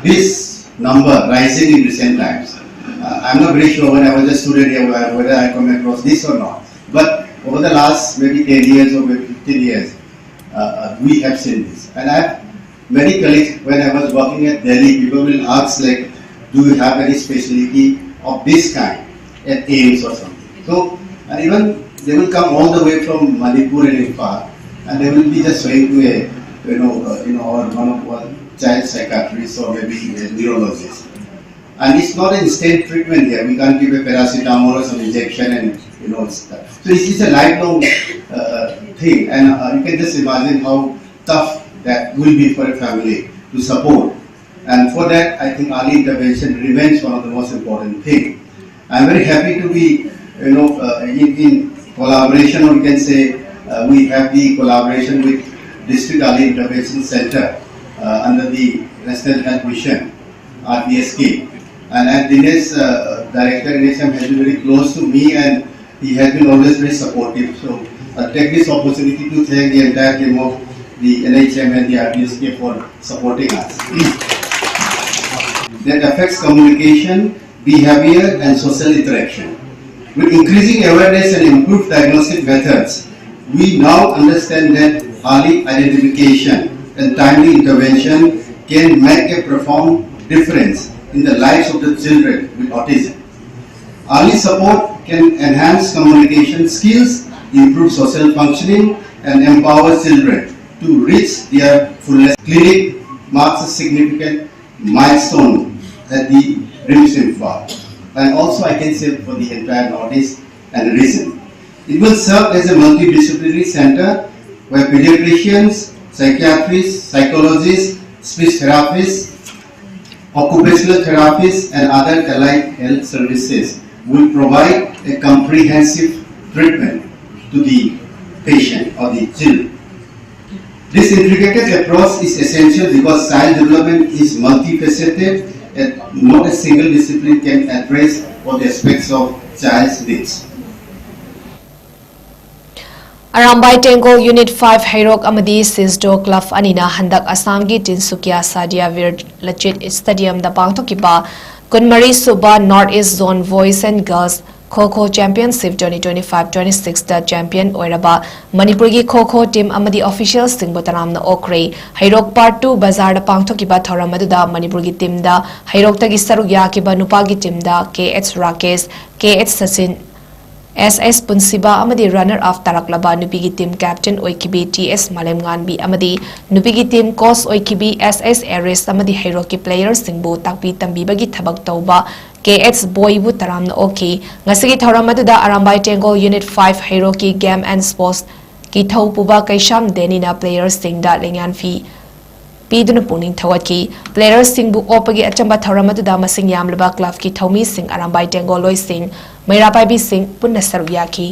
this number rising in recent times. Uh, I'm not very sure, when I was a student here, whether I come across this or not. But over the last maybe ten years or maybe fifteen years, uh, we have seen this. And I have many colleagues, when I was working at Delhi, people will ask, like, "Do you have any specialty of this kind at AIIMS or something?" So, and even they will come all the way from Manipur and Imphal, and they will be just going to a, you know, uh, you know, or one of one child psychiatrist or maybe a neurologist. And it's not an instant treatment here. We can't give a paracetamol or some injection and, you know, it's, so it's, it's a lifelong uh, thing. And uh, you can just imagine how tough that will be for a family to support. And for that, I think early intervention remains one of the most important things. I'm very happy to be, you know, uh, in, in collaboration, or we can say uh, we have the collaboration with District Early Intervention Center uh, under the National Health Mission, R B S K. And as Dinesh, uh, director N H M has been very close to me and he has been always very supportive. So I take this opportunity to thank the entire team of the N H M and the R D S K for supporting us. That affects communication, behavior and social interaction. With increasing awareness and improved diagnostic methods, we now understand that early identification and timely intervention can make a profound difference in the lives of the children with autism. Early support can enhance communication skills, improve social functioning, and empower children to reach their fullest. Clinic marks a significant milestone at the RIMS Imphal, and also I can say for the entire Northeast and region. It will serve as a multidisciplinary center where pediatricians, psychiatrists, psychologists, speech therapists, occupational therapists, and other allied health services will provide a comprehensive treatment to the patient or the children. This integrated approach is essential because child development is multifaceted and not a single discipline can address all the aspects of child's needs. Arambai Tenggol unit five Heirok ꯑꯃꯗꯤ ꯁꯤꯁꯗꯣ club ꯑꯅꯤꯅ ꯍꯟꯗꯛ ꯑꯁꯥꯝꯒꯤ ꯇꯤꯟꯁꯨꯀꯤꯌꯥ ꯁꯥꯗꯤꯌꯥ ꯕꯤꯔ ꯂꯆꯤꯠ ꯁ꯭ꯇꯦꯗꯤꯌꯝꯗ ꯄꯥꯡꯊꯣꯛꯈꯤꯕ ꯀꯨꯟꯃꯔꯤ ꯁꯨꯕ North East Zone Boys and Girls Kho Kho Championship twenty twenty five twenty six ꯇ champion ꯑꯣꯏꯔꯕ ꯃꯅꯤꯄꯨꯔꯒꯤ ꯈꯣ ꯈꯣ ꯇꯤꯝ ꯑꯃꯗꯤ ꯑꯣꯐꯤꯁꯤꯌꯦꯜꯁꯤꯡꯕꯨ ꯇꯔꯥꯝꯅ ꯑꯣꯛꯈ꯭ꯔꯦ꯫ ꯍꯩꯔꯣꯛ ꯄꯥꯔꯠ ꯇꯨ ꯕꯖꯥꯔꯗ ꯄꯥꯡꯊꯣꯛꯈꯤꯕ ꯊꯧꯔꯝ ꯑꯗꯨꯗ ꯃꯅꯤꯄꯨꯔꯒꯤ ꯇꯤꯝꯗ ꯍꯩꯔꯣꯛꯇꯒꯤ ꯁꯔꯨꯛ ꯌꯥꯈꯤꯕ ꯅꯨꯄꯥꯒꯤ ꯇꯤꯝꯗ ꯀꯦ ꯑꯦꯆ ꯔꯥꯀꯦꯁ, ꯀꯦ ꯑꯦꯆ ꯁꯆꯤꯟ, ꯑꯦꯁ ꯑꯦꯁ ꯄꯨꯟꯁꯤꯕ ꯑꯃꯗꯤ ꯔꯟꯅꯔ ꯑꯞ ꯇꯥꯔꯛꯂꯕ ꯅꯨꯄꯤꯒꯤ ꯇꯤꯝ ꯀꯦꯞꯇꯦꯟ ꯑꯣꯏꯈꯤꯕꯤ ꯇꯤ ꯑꯦꯁ ꯃꯥꯂꯦꯝꯉꯥꯟꯕꯤ ꯑꯃꯗꯤ ꯅꯨꯄꯤꯒꯤ ꯇꯤꯝ ꯀꯣꯆ ꯑꯣꯏꯈꯤꯕꯤ ꯑꯦꯁ ꯑꯦꯁ ꯑꯦꯔꯤꯁ ꯑꯃꯗꯤ ꯍꯩꯔꯣꯛꯀꯤ ꯄ꯭ꯂꯦꯌꯔꯁꯤꯡꯕꯨ ꯇꯥꯛꯄꯤ ꯇꯝꯕꯤꯕꯒꯤ ꯊꯕꯛ ꯇꯧꯕ ꯀꯦ ꯑꯦꯆ ꯕꯣꯏꯕꯨ ꯇꯔꯥꯝꯅ ꯑꯣꯛꯈꯤ꯫ ꯉꯁꯤꯒꯤ ꯊꯧꯔꯝ ꯑꯗꯨꯗ ꯑꯔꯥꯝꯕꯥꯏ ꯇꯦꯡꯒꯣꯜ ꯌꯨꯅꯤꯠ ꯐꯥꯏꯚ ꯍꯩꯔꯣꯛꯀꯤ ꯒꯦꯝ ꯑꯦꯟ ꯁ꯭ꯄꯣꯔꯠꯁꯀꯤ ꯊꯧ ꯄꯨꯕ ꯀꯩꯁꯥꯝ ꯗꯦꯅꯤꯅ ꯄ꯭ꯂꯦꯌꯔꯁꯤꯡꯗ ꯂꯩꯉꯥꯟꯐꯤ ꯄꯤꯗꯨꯅ ꯄꯨꯛꯅꯤꯡ ꯊꯧꯒꯠꯈꯤ꯫ ꯄ꯭ꯂꯦꯌꯔꯁꯤꯡꯕꯨ ꯑꯣꯛꯄꯒꯤ ꯑꯆꯝꯕ ꯊꯧꯔꯝ ꯑꯗꯨꯗ ꯃꯁꯤꯡ ꯌꯥꯝꯂꯕ ꯀ꯭ꯂꯕꯀꯤ ꯊꯧꯃꯤꯁꯤꯡ, ꯑꯔꯥꯝꯕꯥꯏ ꯇꯦꯡꯒꯣꯜꯂꯣꯏꯁꯤꯡ, ꯃꯩꯔꯥ ꯄꯥꯏꯕꯤꯁꯤꯡ ꯄꯨꯟꯅ ꯁꯔꯨꯛ ꯌꯥꯈꯤ꯫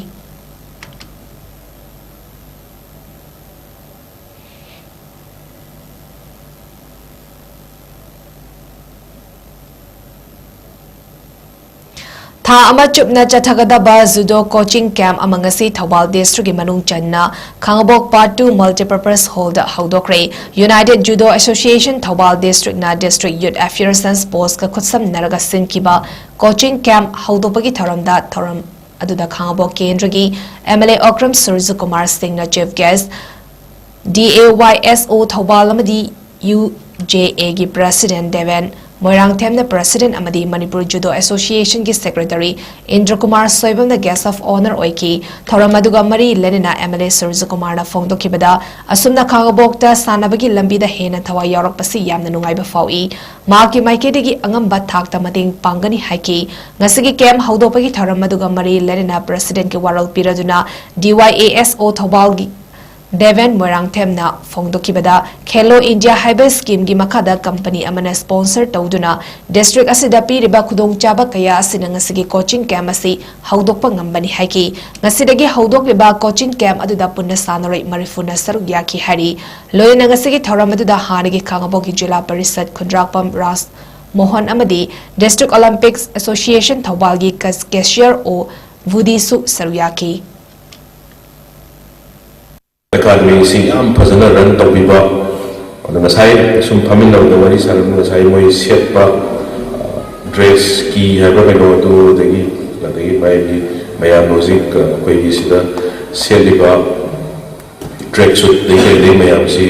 ꯊꯥ ꯑꯃ ꯆꯨꯞꯅ ꯆꯠꯊꯒꯗꯕ ꯖꯨꯗꯣ ꯀꯣꯆꯤꯡ ꯀꯦꯝꯞ ꯑꯃ ꯉꯁꯤ ꯊꯧꯕꯥꯜ ꯗꯤꯁꯇ꯭ꯔꯤꯛꯀꯤ ꯃꯅꯨꯡ ꯆꯟꯅ ꯈꯥꯉꯕꯣꯛ ꯄꯥꯔꯠ ꯇꯨ ꯃꯜꯇꯤꯄꯔꯄꯁ ꯍꯣꯜꯗ ꯍꯧꯗꯣꯛꯈ꯭ꯔꯦ꯫ ꯌꯨꯅꯥꯏꯇꯦꯗ ꯖꯨꯗꯣ ꯑꯦꯁꯣꯁꯤꯌꯦꯁꯟ ꯊꯧꯕꯥꯜ ꯗꯤꯁꯇ꯭ꯔꯤꯛꯅ ꯗꯤꯁꯇ꯭ꯔꯤꯛ ꯌꯨꯠ ꯑꯦꯐꯤꯌꯔꯁ ꯑꯦꯟ ꯁ꯭ꯄꯣꯔꯠꯁꯀ ꯈꯨꯠꯁꯝꯅꯔꯒ ꯁꯤꯟꯈꯤꯕ ꯀꯣꯆꯤꯡ ꯀꯦꯝꯞ ꯍꯧꯗꯣꯛꯄꯒꯤ ꯊꯧꯔꯝꯗ ꯊꯧꯔꯝ ꯑꯗꯨꯗ ꯈꯥꯉꯕꯣꯛ ꯀꯦꯟꯗ꯭ꯔꯒꯤ ꯑꯦꯝ ꯑꯦꯜ ꯑꯦ ꯑꯣꯀ꯭ꯔꯝ ꯁꯨꯔꯖꯀꯨꯃꯥꯔ ꯁꯤꯡꯅ ꯆꯤꯐ ꯒꯦꯁ, ꯗꯤ ꯑꯦ ꯋꯥꯏ ꯑꯦꯁ ꯑꯣ ꯊꯧꯕꯥꯜ ꯑꯃꯗꯤ ꯌꯨ ꯖꯦ ꯑꯦꯒꯤ ꯄ꯭ꯔꯦꯁꯤꯗꯦꯟꯠ ꯗꯦꯕꯦꯟ ꯃꯣꯏꯔꯥꯡꯊꯦꯝꯅ ꯄ꯭ꯔꯦꯁꯤꯗꯦꯟꯠ ꯑꯃꯗꯤ ꯃꯅꯤꯄꯨꯔ ꯖꯨꯗꯣ ꯑꯦꯁꯣꯁꯤꯌꯦꯁꯟꯒꯤ ꯁꯦꯀ꯭ꯔꯦꯇꯔꯤ ꯏꯟꯗ꯭ꯔꯀꯨꯃꯥꯔ ꯁꯣꯏꯕꯝꯅ ꯒꯦꯁ ꯑꯣꯐ ꯑꯣꯅꯔ ꯑꯣꯏꯈꯤ꯫ ꯊꯧꯔꯝ ꯑꯗꯨꯒ ꯃꯔꯤ ꯂꯩꯅꯅ ꯑꯦꯝ ꯑꯦꯜ ꯑꯦ ꯁꯨꯔꯖꯀꯨꯃꯥꯔꯅ ꯐꯣꯡꯗꯣꯛꯈꯤꯕꯗ, ꯑꯁꯨꯝꯅ ꯈꯥꯉꯕꯣꯛꯇ ꯁꯥꯟꯅꯕꯒꯤ ꯂꯝꯕꯤꯗ ꯍꯦꯟꯅ ꯊꯋꯥꯏ ꯌꯥꯎꯔꯛꯄꯁꯤ ꯌꯥꯝꯅ ꯅꯨꯡꯉꯥꯏꯕ ꯐꯥꯎꯏ꯫ ꯃꯍꯥꯛꯀꯤ ꯃꯥꯏꯀꯩꯗꯒꯤ ꯑꯉꯝꯕ ꯊꯥꯛꯇ ꯃꯇꯦꯡ ꯄꯥꯡꯒꯅꯤ ꯍꯥꯏꯈꯤ꯫ ꯉꯁꯤꯒꯤ ꯀꯦꯝꯞ ꯍꯧꯗꯣꯛꯄꯒꯤ ꯊꯧꯔꯝ ꯑꯗꯨꯒ ꯃꯔꯤ ꯂꯩꯅꯅ ꯄ꯭ꯔꯦꯁꯤꯗꯦꯟꯠꯀꯤ ꯋꯥꯔꯣꯜ ꯄꯤꯔꯗꯨꯅ ꯗꯤ ꯋꯥꯏ ꯑꯦ ꯑꯦꯁ ꯑꯣ ꯊꯧꯕꯥꯜꯒꯤ ꯗꯦꯕꯦꯟ ꯃꯣꯏꯔꯥꯡꯊꯦꯝꯅ ꯐꯣꯡꯗꯣꯛꯈꯤꯕꯗ, ꯈꯦꯂꯣ ꯏꯟꯗꯤꯌꯥ ꯍꯥꯏꯕ ꯁ꯭ꯀꯤꯝꯒꯤ ꯃꯈꯥꯗ ꯀꯝꯄꯅꯤ ꯑꯃꯅ ꯁ꯭ꯄꯣꯟꯁꯔ ꯇꯧꯗꯨꯅ ꯗꯤꯁꯇ꯭ꯔꯤꯛ ꯑꯁꯤꯗ ꯄꯤꯔꯤꯕ ꯈꯨꯗꯣꯡꯆꯥꯕ ꯀꯌꯥ ꯑꯁꯤꯅ ꯉꯁꯤꯒꯤ ꯀꯣꯆꯤꯡ ꯀꯦꯝꯞ ꯑꯁꯤ ꯍꯧꯗꯣꯛꯄ ꯉꯝꯕꯅꯤ ꯍꯥꯏꯈꯤ꯫ ꯉꯁꯤꯗꯒꯤ ꯍꯧꯗꯣꯛꯂꯤꯕ ꯀꯣꯆꯤꯡ ꯀꯦꯝꯞ ꯑꯗꯨꯗ ꯄꯨꯟꯅ ꯁꯥꯟꯅꯔꯣꯏ ꯃꯔꯤꯐꯨꯅ ꯁꯔꯨꯛ ꯌꯥꯈꯤ ꯍꯥꯏꯔꯤ꯫ ꯂꯣꯏꯅꯅ ꯉꯁꯤꯒꯤ ꯊꯧꯔꯝ ꯑꯗꯨꯗ ꯍꯥꯟꯅꯒꯤ ꯈꯥꯉꯕꯣꯛꯀꯤ ꯖꯤꯂꯥ ꯄꯔꯤꯁꯠ ꯈꯨꯟꯗ꯭ꯔꯥꯛꯄꯝ ꯔꯥꯖ ꯃꯣꯍꯟ ꯑꯃꯗꯤ ꯗꯤꯁꯇ꯭ꯔꯤꯛ ꯑꯣꯂꯤꯝꯄꯤꯛꯁ ꯑꯦꯁꯣꯁꯤꯌꯦꯁꯟ ꯊꯧꯕꯥꯜꯒꯤ ꯀꯦꯁ-, ꯀꯦꯁꯤꯌꯔ ꯑꯣ ꯚꯨꯗꯤꯁꯨ ꯁꯔꯨꯛ ꯌꯥꯈꯤ꯫ ꯑꯦꯀꯥꯗꯃꯤꯁꯤ ꯌꯥꯝ ꯐꯖꯅ ꯔꯟ ꯇꯧꯕꯤꯕ, ꯑꯗꯣ ꯉꯁꯥꯏ ꯁꯨꯝ ꯐꯝꯃꯤꯟꯅꯕꯗ ꯋꯥꯔꯤ ꯁꯥꯟꯅꯕꯗ ꯉꯁꯥꯏ ꯃꯣꯏ ꯁꯦꯠꯄ ꯗ꯭ꯔꯦꯁꯀꯤ ꯍꯥꯏꯕ ꯀꯩꯅꯣ ꯑꯗꯨ, ꯑꯗꯒꯤ ꯑꯗꯒꯤ ꯃꯥꯒꯤ ꯃꯌꯥꯝ ꯍꯧꯖꯤꯛ ꯑꯩꯈꯣꯏꯒꯤ ꯁꯤꯗ ꯁꯦꯠꯂꯤꯕ ꯇ꯭ꯔꯦꯛ ꯁꯨꯠꯇꯩ ꯀꯩꯗꯩ ꯃꯌꯥꯝꯁꯤ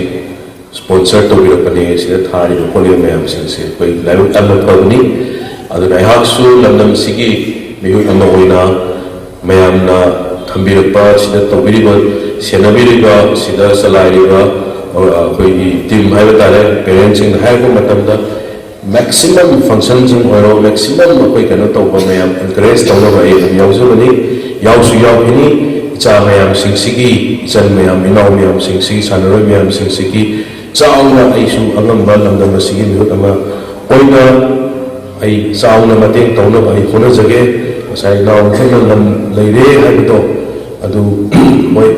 ꯁ꯭ꯄꯣꯟꯁꯔ ꯇꯧꯕꯤꯔꯛꯄꯅꯦ꯫ ꯁꯤꯗ ꯊꯥꯔꯤꯕ ꯈꯣꯠꯂꯤꯕ ꯃꯌꯥꯝꯁꯤꯡꯁꯦ ꯑꯩꯈꯣꯏ ꯂꯥꯏꯕꯛ ꯌꯥꯝꯅ ꯐꯕꯅꯤ꯫ ꯑꯗꯨꯅ ꯑꯩꯍꯥꯛꯁꯨ ꯂꯝꯗꯝꯁꯤꯒꯤ ꯃꯤꯍꯨꯠ ꯑꯃ ꯑꯣꯏꯅ ꯃꯌꯥꯝꯅ ꯊꯝꯕꯤꯔꯛꯄ, ꯁꯤꯗ ꯇꯧꯕꯤꯔꯤꯕ, ꯁꯦꯟꯅꯕꯤꯔꯤꯕ, ꯁꯤꯗ ꯆꯂꯥꯏꯔꯤꯕ ꯑꯩꯈꯣꯏꯒꯤ ꯇꯤꯝ ꯍꯥꯏꯕ ꯇꯥꯔꯦ, ꯄꯦꯔꯦꯟꯁꯁꯤꯡꯅ ꯍꯥꯏꯔꯛꯄ ꯃꯇꯝꯗ ꯃꯦꯛꯁꯤꯃꯝ ꯐꯪꯁꯟꯁꯤꯡ ꯑꯣꯏꯔꯣ, ꯃꯦꯛꯁꯤꯃꯝ ꯑꯩꯈꯣꯏ ꯀꯩꯅꯣ ꯇꯧꯕ ꯃꯌꯥꯝ ꯑꯦꯟꯀꯔꯦꯖ ꯇꯧꯅꯕ ꯑꯩ ꯑꯗꯨꯝ ꯌꯥꯎꯖꯕꯅꯤ, ꯌꯥꯎꯁꯨ ꯌꯥꯎꯈꯤꯅꯤ꯫ ꯏꯆꯥ ꯃꯌꯥꯝꯁꯤꯡꯁꯤꯒꯤ, ꯏꯆꯟ ꯃꯌꯥꯝ, ꯏꯅꯥꯎ ꯃꯌꯥꯝꯁꯤꯡꯁꯤꯒꯤ, ꯁꯥꯟꯅꯔꯣꯏ ꯃꯌꯥꯝꯁꯤꯡꯁꯤꯒꯤ ꯆꯥꯎꯅ ꯑꯩꯁꯨ ꯑꯉꯝꯕ ꯂꯝꯗꯝ ꯑꯁꯤꯒꯤ ꯃꯤꯍꯨꯠ ꯑꯃ ꯑꯣꯏꯅ ꯑꯩ ꯆꯥꯎꯅ ꯃꯇꯦꯡ ꯇꯧꯅꯕ ꯑꯩ ꯍꯣꯠꯅꯖꯒꯦ꯫ ꯉꯁꯥꯏ ꯏꯅꯥꯎ ꯃꯈꯩꯅ ꯂꯝ ꯂꯩꯔꯦ ꯍꯥꯏꯕꯗꯣ, ꯑꯗꯨ ꯃꯣꯏ,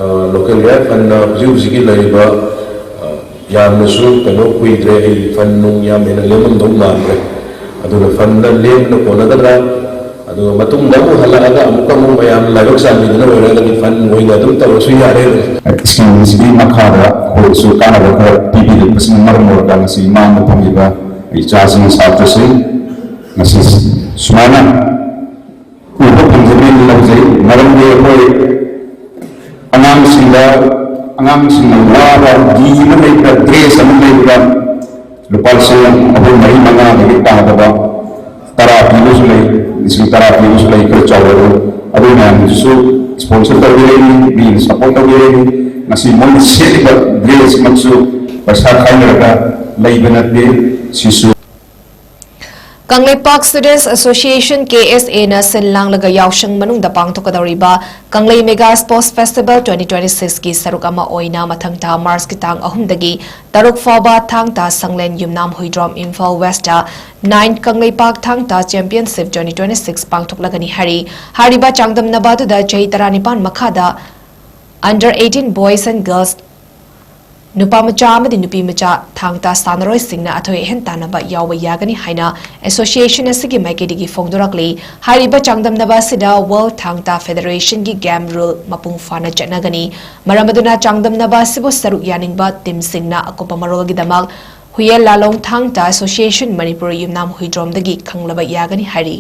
ꯑ, ꯂꯣꯀꯦꯜ ꯏꯌꯥꯔ ꯐꯟꯅ ꯍꯧꯖꯤꯛ ꯍꯧꯖꯤꯛꯀꯤ ꯂꯩꯔꯤꯕ, ꯑ, ꯌꯥꯝꯅꯁꯨ ꯀꯩꯅꯣ ꯀꯨꯏꯗ꯭ꯔꯦ, ꯑꯩ ꯐꯟ ꯅꯨꯡ ꯌꯥꯝ ꯍꯦꯟꯅ ꯂꯦꯝꯃꯝꯗꯧ ꯃꯥꯟꯗ꯭ꯔꯦ꯫ ꯑꯗꯨꯅ ꯐꯟꯗ ꯂꯦꯝꯅ ꯀꯣꯟꯅꯒꯗ꯭ꯔꯥ? ꯑꯗꯨꯒ ꯃꯇꯨꯡꯗ ꯑꯃꯨꯛ ꯍꯜꯂꯛꯑꯒ ꯑꯃꯨꯛꯀ ꯑꯃꯨꯛ ꯃꯌꯥꯝ ꯂꯥꯏꯕꯛ ꯆꯥꯟꯕꯤꯗꯨꯅ ꯑꯣꯏꯔꯒꯗꯤ ꯐꯟ ꯑꯣꯏꯅ ꯑꯗꯨꯝ ꯇꯧꯔꯁꯨ ꯌꯥꯔꯦ꯫ ꯁ꯭ꯀꯤꯝꯁꯤꯒꯤ ꯃꯈꯥꯗ ꯑꯩꯈꯣꯏꯁꯨ ꯀꯥꯟꯅꯕ ꯈꯔ ꯄꯤꯕꯤꯔꯛꯄꯁꯤꯅ ꯃꯔꯝ ꯑꯣꯏꯔꯒ ꯉꯁꯤ ꯏꯃꯥꯡꯗ ꯐꯝꯃꯤꯕ ꯏꯆꯥꯁꯤꯡ, ꯁꯥꯇ꯭ꯔꯁꯤꯡ ꯉꯁꯤ ꯁꯨꯃꯥꯏꯅ ꯎꯕ ꯐꯪꯖꯕꯅꯤ ꯂꯧꯖꯩ꯫ ꯃꯔꯝꯗꯤ ꯑꯩꯈꯣꯏ ꯑꯉꯥꯡꯁꯤꯡꯗ, ꯑꯉꯥꯡꯁꯤꯡꯅ ꯋꯥꯕ ꯒꯤ ꯑꯃ ꯂꯩꯕꯗ, ꯗ꯭ꯔꯦꯁ ꯑꯃ ꯂꯩꯕꯗ ꯂꯨꯄꯥ ꯂꯤꯁꯤꯡ ꯑꯍꯨꯝ, ꯃꯔꯤ, ꯃꯉꯥꯗꯒꯤ ꯇꯥꯗꯕ ꯇꯔꯥ ꯄꯤꯕꯁꯨ ꯂꯩ, ꯂꯤꯁꯤꯡ ꯇꯔꯥ ꯄꯤꯕꯁꯨ ꯂꯩ, ꯈꯔ ꯆꯥꯎꯔꯕ꯫ ꯑꯗꯨ ꯃꯌꯥꯝꯗꯨꯁꯨ ꯁ꯭ꯄꯣꯟꯁꯔ ꯇꯧꯕꯤꯔꯛꯏꯅꯤ, ꯃꯤꯅ ꯁꯄꯣꯔꯠ ꯇꯧꯕꯤꯔꯛꯏꯅꯤ꯫ ꯉꯁꯤ ꯃꯣꯏꯅ ꯁꯦꯠꯂꯤꯕ ꯗ꯭ꯔꯦꯁꯃꯛꯁꯨ ꯄꯩꯁꯥ ꯈꯥꯏꯅꯔꯒ ꯂꯩꯕ ꯅꯠꯇꯦ꯫ ꯁꯤꯁꯨ Kangleipak Students Association, K S A ꯅ ꯁꯤꯜ ꯂꯥꯡꯂꯒ ꯌꯥꯎꯁꯪ ꯃꯅꯨꯡꯗ ꯄꯥꯡꯊꯣꯛꯀꯗꯧꯔꯤꯕ ꯀꯪꯂꯩ Mega Sports Festival twenty twenty-six ꯀꯤ ꯁꯔꯨꯛ ꯑꯃ ꯑꯣꯏꯅ ꯃꯊꯪ ꯊꯥ ꯃꯥꯔꯆꯀꯤ ꯇꯥꯡ ꯑꯍꯨꯝꯗꯒꯤ ꯇꯔꯨꯛ ꯐꯥꯎꯕ ꯊꯥꯡ ꯇꯥ ꯁꯪꯂꯦꯟ ꯌꯨꯝꯅꯥꯝ ꯍꯨꯏꯗ꯭ꯔꯣꯝ, ꯏꯝꯐꯥꯜ West ꯇ nine ꯀꯪꯂꯩꯄꯥꯛ ꯊꯥꯡ ꯇꯥ Championship twenty twenty-six ꯄꯥꯡꯊꯣꯛꯂꯒꯅꯤ ꯍꯥꯏꯔꯤ꯫ ꯍꯥꯏꯔꯤꯕ ꯆꯥꯡꯗꯝꯅꯕ ꯑꯗꯨꯗ ꯆꯍꯤ ꯇꯔꯥꯅꯤꯄꯥꯟ ꯃꯈꯥꯗ under eighteen boys and girls, ꯅꯨꯄꯥ ꯃꯆꯥ ꯑꯃꯗꯤ ꯅꯨꯄꯤ ꯃꯆꯥ ꯊꯥꯡ ꯇꯥ ꯁꯥꯟꯅꯔꯣꯏꯁꯤꯡꯅ ꯑꯊꯣꯏ ꯑꯍꯦꯟ ꯇꯥꯟꯅꯕ ꯌꯥꯎꯕ ꯌꯥꯒꯅꯤ ꯍꯥꯏꯅ association ꯑꯁꯤꯒꯤ ꯃꯥꯏꯀꯩꯗꯒꯤ ꯐꯣꯡꯗꯣꯔꯛꯂꯤ꯫ ꯍꯥꯏꯔꯤꯕ ꯆꯥꯡꯗꯝꯅꯕ ꯑꯁꯤꯗ World ꯊꯥꯡ ꯇꯥ Federation ꯒꯤ game rule ꯃꯄꯨꯡ ꯐꯥꯅ ꯆꯠꯅꯒꯅꯤ꯫ ꯃꯔꯝ ꯑꯗꯨꯅ ꯆꯥꯡꯗꯝꯅꯕ ꯑꯁꯤꯕꯨ ꯁꯔꯨꯛ ꯌꯥꯅꯤꯡꯕ team ꯁꯤꯡꯅ ꯑꯀꯨꯞꯄ ꯃꯔꯣꯜꯒꯤꯗꯃꯛ ꯍꯨꯌꯦꯟ ꯂꯥꯂꯣꯡ ꯊꯥꯡ ꯇꯥ Association ꯃꯅꯤꯄꯨꯔ ꯌꯨꯝꯅꯥꯝ ꯍꯨꯏꯗ꯭ꯔꯣꯝꯗꯒꯤ ꯈꯪꯂꯕ ꯌꯥꯒꯅꯤ ꯍꯥꯏꯔꯤ꯫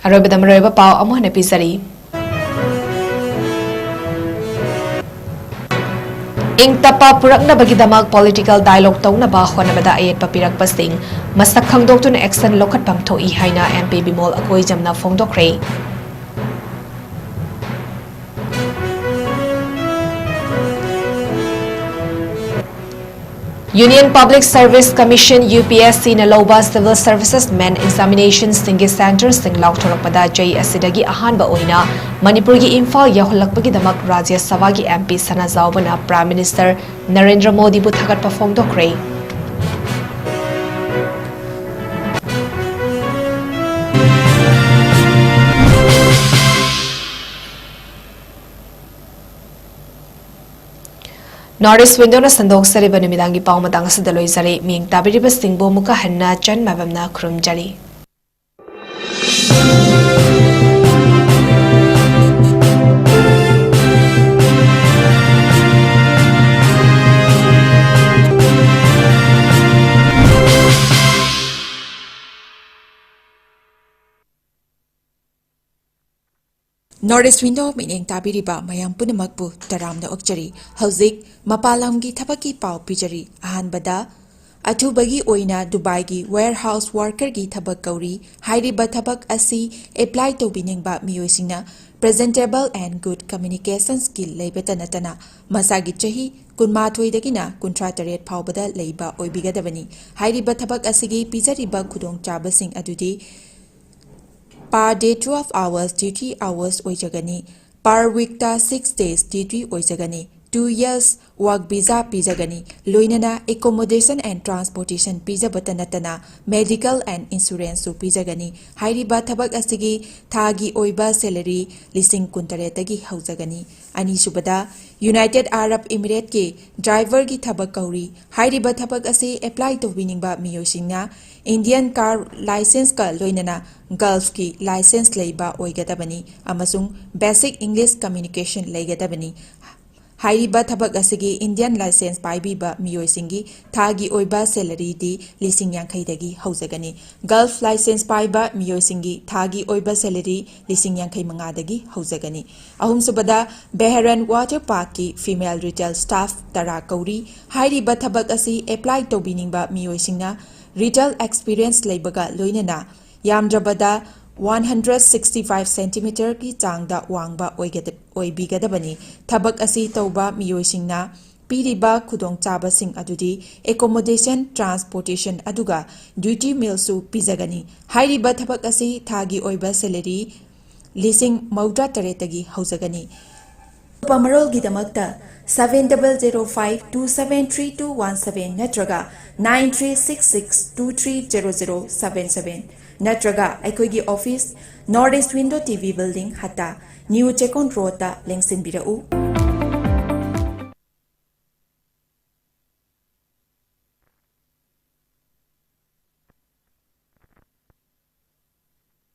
ꯑꯔꯣꯏꯕꯗ ꯃꯔꯨꯑꯣꯏꯕ ꯄꯥꯎ ꯑꯃꯨꯛ ꯍꯟꯅ ꯄꯤꯖꯔꯤ꯫ ꯏꯪ ꯇꯞꯄ ꯄꯨꯔꯛꯅꯕꯒꯤꯗꯃꯛ political dialogue ꯇꯧꯅꯕ ꯍꯣꯠꯅꯕꯗ ꯑꯌꯦꯠꯄ ꯄꯤꯔꯛꯄꯁꯤꯡ ꯃꯁꯛ ꯈꯪꯗꯣꯛꯇꯨꯅ action ꯂꯧꯈꯠꯐꯝ ꯊꯣꯛꯏ ꯍꯥꯏꯅ M P Bimol ꯑꯀꯣꯏꯖꯝꯅ ꯐꯣꯡꯗꯣꯛꯈ꯭ꯔꯦ꯫ Union Public Service Commission, U P S C ꯅ ꯂꯧꯕ Civil Services Main Examination ꯁꯤꯡꯒꯤ centre ꯁꯤꯡ ꯂꯥꯎꯊꯣꯔꯛꯄꯗ ꯆꯍꯤ ꯑꯁꯤꯗꯒꯤ ꯑꯍꯥꯟꯕ ꯑꯣꯏꯅ ꯃꯅꯤꯄꯨꯔꯒꯤ ꯏꯝꯐꯥꯜ ꯌꯧꯍꯜꯂꯛꯄꯒꯤꯗꯃꯛ ꯔꯥꯖ꯭ꯌ ꯁꯚꯥꯒꯤ M P ꯁꯅꯥꯖꯥꯎꯕꯅ Prime Minister Narendra ꯃꯣꯗꯤꯕꯨ ꯊꯥꯒꯠꯄ ꯐꯣꯡꯗꯣꯛꯈ꯭ꯔꯦ꯫ North East Window-ꯅ ꯁꯟꯗꯣꯛꯆꯔꯤꯕ ꯅꯨꯃꯤꯗꯥꯡꯒꯤ ꯄꯥꯎ ꯃꯇꯥꯡ ꯑꯁꯤꯗ ꯂꯣꯏꯖꯔꯦ꯫ ꯃꯤꯡ ꯇꯥꯕꯤꯔꯤꯕꯁꯤꯡꯕꯨ ꯑꯃꯨꯛꯀ ꯍꯟꯅ ꯆꯟ ꯃꯥꯏꯕꯝꯅ ꯈꯨꯔꯨꯝꯖꯔꯤ꯫ North East Window ꯃꯤꯠꯌꯦꯡ ꯇꯥꯕꯤꯔꯤꯕ ꯃꯌꯥꯝ ꯄꯨꯝꯅꯃꯛꯄꯨ ꯇꯔꯥꯝꯅ ꯑꯣꯛꯆꯔꯤ꯫ ꯍꯧꯖꯤꯛ ꯃꯄꯥꯟ ꯂꯝꯒꯤ ꯊꯕꯛꯀꯤ ꯄꯥꯎ ꯄꯤꯖꯔꯤ꯫ ꯑꯍꯥꯟꯕꯗ, ꯑꯊꯨꯕꯒꯤ ꯑꯣꯏꯅ ꯗꯨꯕꯥꯏꯒꯤ warehouse worker-ꯒꯤ ꯊꯕꯛ ꯀꯧꯔꯤ꯫ ꯍꯥꯏꯔꯤꯕ ꯊꯕꯛ ꯑꯁꯤ apply ꯇꯧꯕꯤꯅꯤꯡꯕ ꯃꯤꯑꯣꯏꯁꯤꯡꯅ presentable and good communication skill ꯂꯩꯕꯇ ꯅꯠꯇꯅ ꯃꯁꯥꯒꯤ ꯆꯍꯤ ꯀꯨꯟꯃꯥꯊꯣꯏꯗꯒꯤꯅ ꯀꯨꯟꯊ꯭ꯔꯥ ꯇꯔꯦꯠ ꯐꯥꯎꯕꯗ ꯂꯩꯕ ꯑꯣꯏꯕꯤꯒꯗꯕꯅꯤ꯫ ꯍꯥꯏꯔꯤꯕ ꯊꯕꯛ ꯑꯁꯤꯒꯤ ꯄꯤꯖꯔꯤꯕ ꯈꯨꯗꯣꯡꯆꯥꯕꯁꯤꯡ ꯑꯗꯨꯗꯤ per day twelve hours duty hours ꯑꯣꯏꯖꯒꯅꯤ꯫ Per week-ꯇ six days duty ꯑꯣꯏꯖꯒꯅꯤ꯫ Two years work visa ꯄꯤꯖꯒꯅꯤ꯫ ꯂꯣꯏꯅꯅ accommodation and transportation ꯄꯤꯖꯕꯇ ꯅꯠꯇꯅ medical and insurance-ꯁꯨ ꯄꯤꯖꯒꯅꯤ꯫ ꯍꯥꯏꯔꯤꯕ ꯊꯕꯛ ꯑꯁꯤꯒꯤ ꯊꯥꯒꯤ ꯑꯣꯏꯕ salary ꯂꯤꯁꯤꯡ ꯀꯨꯟꯇꯔꯦꯠꯇꯒꯤ ꯍꯧꯖꯒꯅꯤ꯫ ꯑꯅꯤꯁꯨꯕꯗ, United Arab Emirates-ꯀꯤ driver-ꯒꯤ ꯊꯕꯛ ꯀꯧꯔꯤ꯫ ꯍꯥꯏꯔꯤꯕ ꯊꯕꯛ ꯑꯁꯤ apply ꯇꯧꯕꯤꯅꯤꯡꯕ ꯃꯤꯑꯣꯏꯁꯤꯡꯅ Indian car licence-ꯀ ꯂꯣꯏꯅꯅ Gulf-ꯀꯤ licence ꯂꯩꯕ ꯑꯣꯏꯒꯗꯕꯅꯤ ꯑꯃꯁꯨꯡ basic English communication ꯂꯩꯒꯗꯕꯅꯤ꯫ ꯍꯥꯏꯔꯤꯕ ꯊꯕꯛ ꯑꯁꯤꯒꯤ Indian licence ꯄꯥꯏꯕꯤꯕ ꯃꯤꯑꯣꯏꯁꯤꯡꯒꯤ ꯊꯥꯒꯤ ꯑꯣꯏꯕ salary-ꯗꯤ ꯂꯤꯁꯤꯡ ꯌꯥꯡꯈꯩꯗꯒꯤ ꯍꯧꯖꯒꯅꯤ꯫ Gulf licence ꯄꯥꯏꯕ ꯃꯤꯑꯣꯏꯁꯤꯡꯒꯤ ꯊꯥꯒꯤ ꯑꯣꯏꯕ salary ꯂꯤꯁꯤꯡ ꯌꯥꯡꯈꯩ ꯃꯉꯥꯗꯒꯤ ꯍꯧꯖꯒꯅꯤ꯫ ꯑꯍꯨꯝꯁꯨꯕꯗ, Bahrain Water Park-ꯀꯤ female retail staff ꯇꯔꯥ ꯀꯧꯔꯤ꯫ ꯍꯥꯏꯔꯤꯕ ꯊꯕꯛ ꯑꯁꯤ apply ꯇꯧꯕꯤꯅꯤꯡꯕ ꯃꯤꯑꯣꯏꯁꯤꯡꯅ retail experience ꯂꯩꯕꯒ ꯂꯣꯏꯅꯅ ꯌꯥꯝꯗ꯭ꯔꯕꯗ one hundred sixty five centimeter-ꯒꯤ ꯆꯥꯡꯗ ꯋꯥꯡꯕ ꯑꯣꯏꯒꯗ-, ꯑꯣꯏꯕꯤꯒꯗꯕꯅꯤ꯫ ꯊꯕꯛ ꯑꯁꯤ ꯇꯧꯕ ꯃꯤꯑꯣꯏꯁꯤꯡꯅ ꯄꯤꯔꯤꯕ ꯈꯨꯗꯣꯡꯆꯥꯕꯁꯤꯡ ꯑꯗꯨꯗꯤ accommodation, transportation ꯑꯗꯨꯒ duty meal-ꯁꯨ ꯄꯤꯖꯒꯅꯤ꯫ ꯍꯥꯏꯔꯤꯕ ꯊꯕꯛ ꯑꯁꯤ ꯊꯥꯒꯤ ꯑꯣꯏꯕ salary ꯂꯤꯁꯤꯡ ꯃꯧꯗ꯭ꯔꯥ ꯇꯔꯦꯠꯇꯒꯤ ꯍꯧꯖꯒꯅꯤ꯫ ꯑꯀꯨꯞꯄ ꯃꯔꯣꯜꯒꯤꯗꯃꯛꯇ seven double zero five two seven three two one seven ꯅꯠꯇ꯭ꯔꯒ nine three six six two three zero zero seven seven ꯅꯠꯇ꯭ꯔꯒ ꯑꯩꯈꯣꯏꯒꯤ office, North East Window T V Building, ꯍꯠꯇꯥ, New Chekon Road-ꯇ ꯂꯦꯡꯁꯤꯟꯕꯤꯔꯛꯎ꯫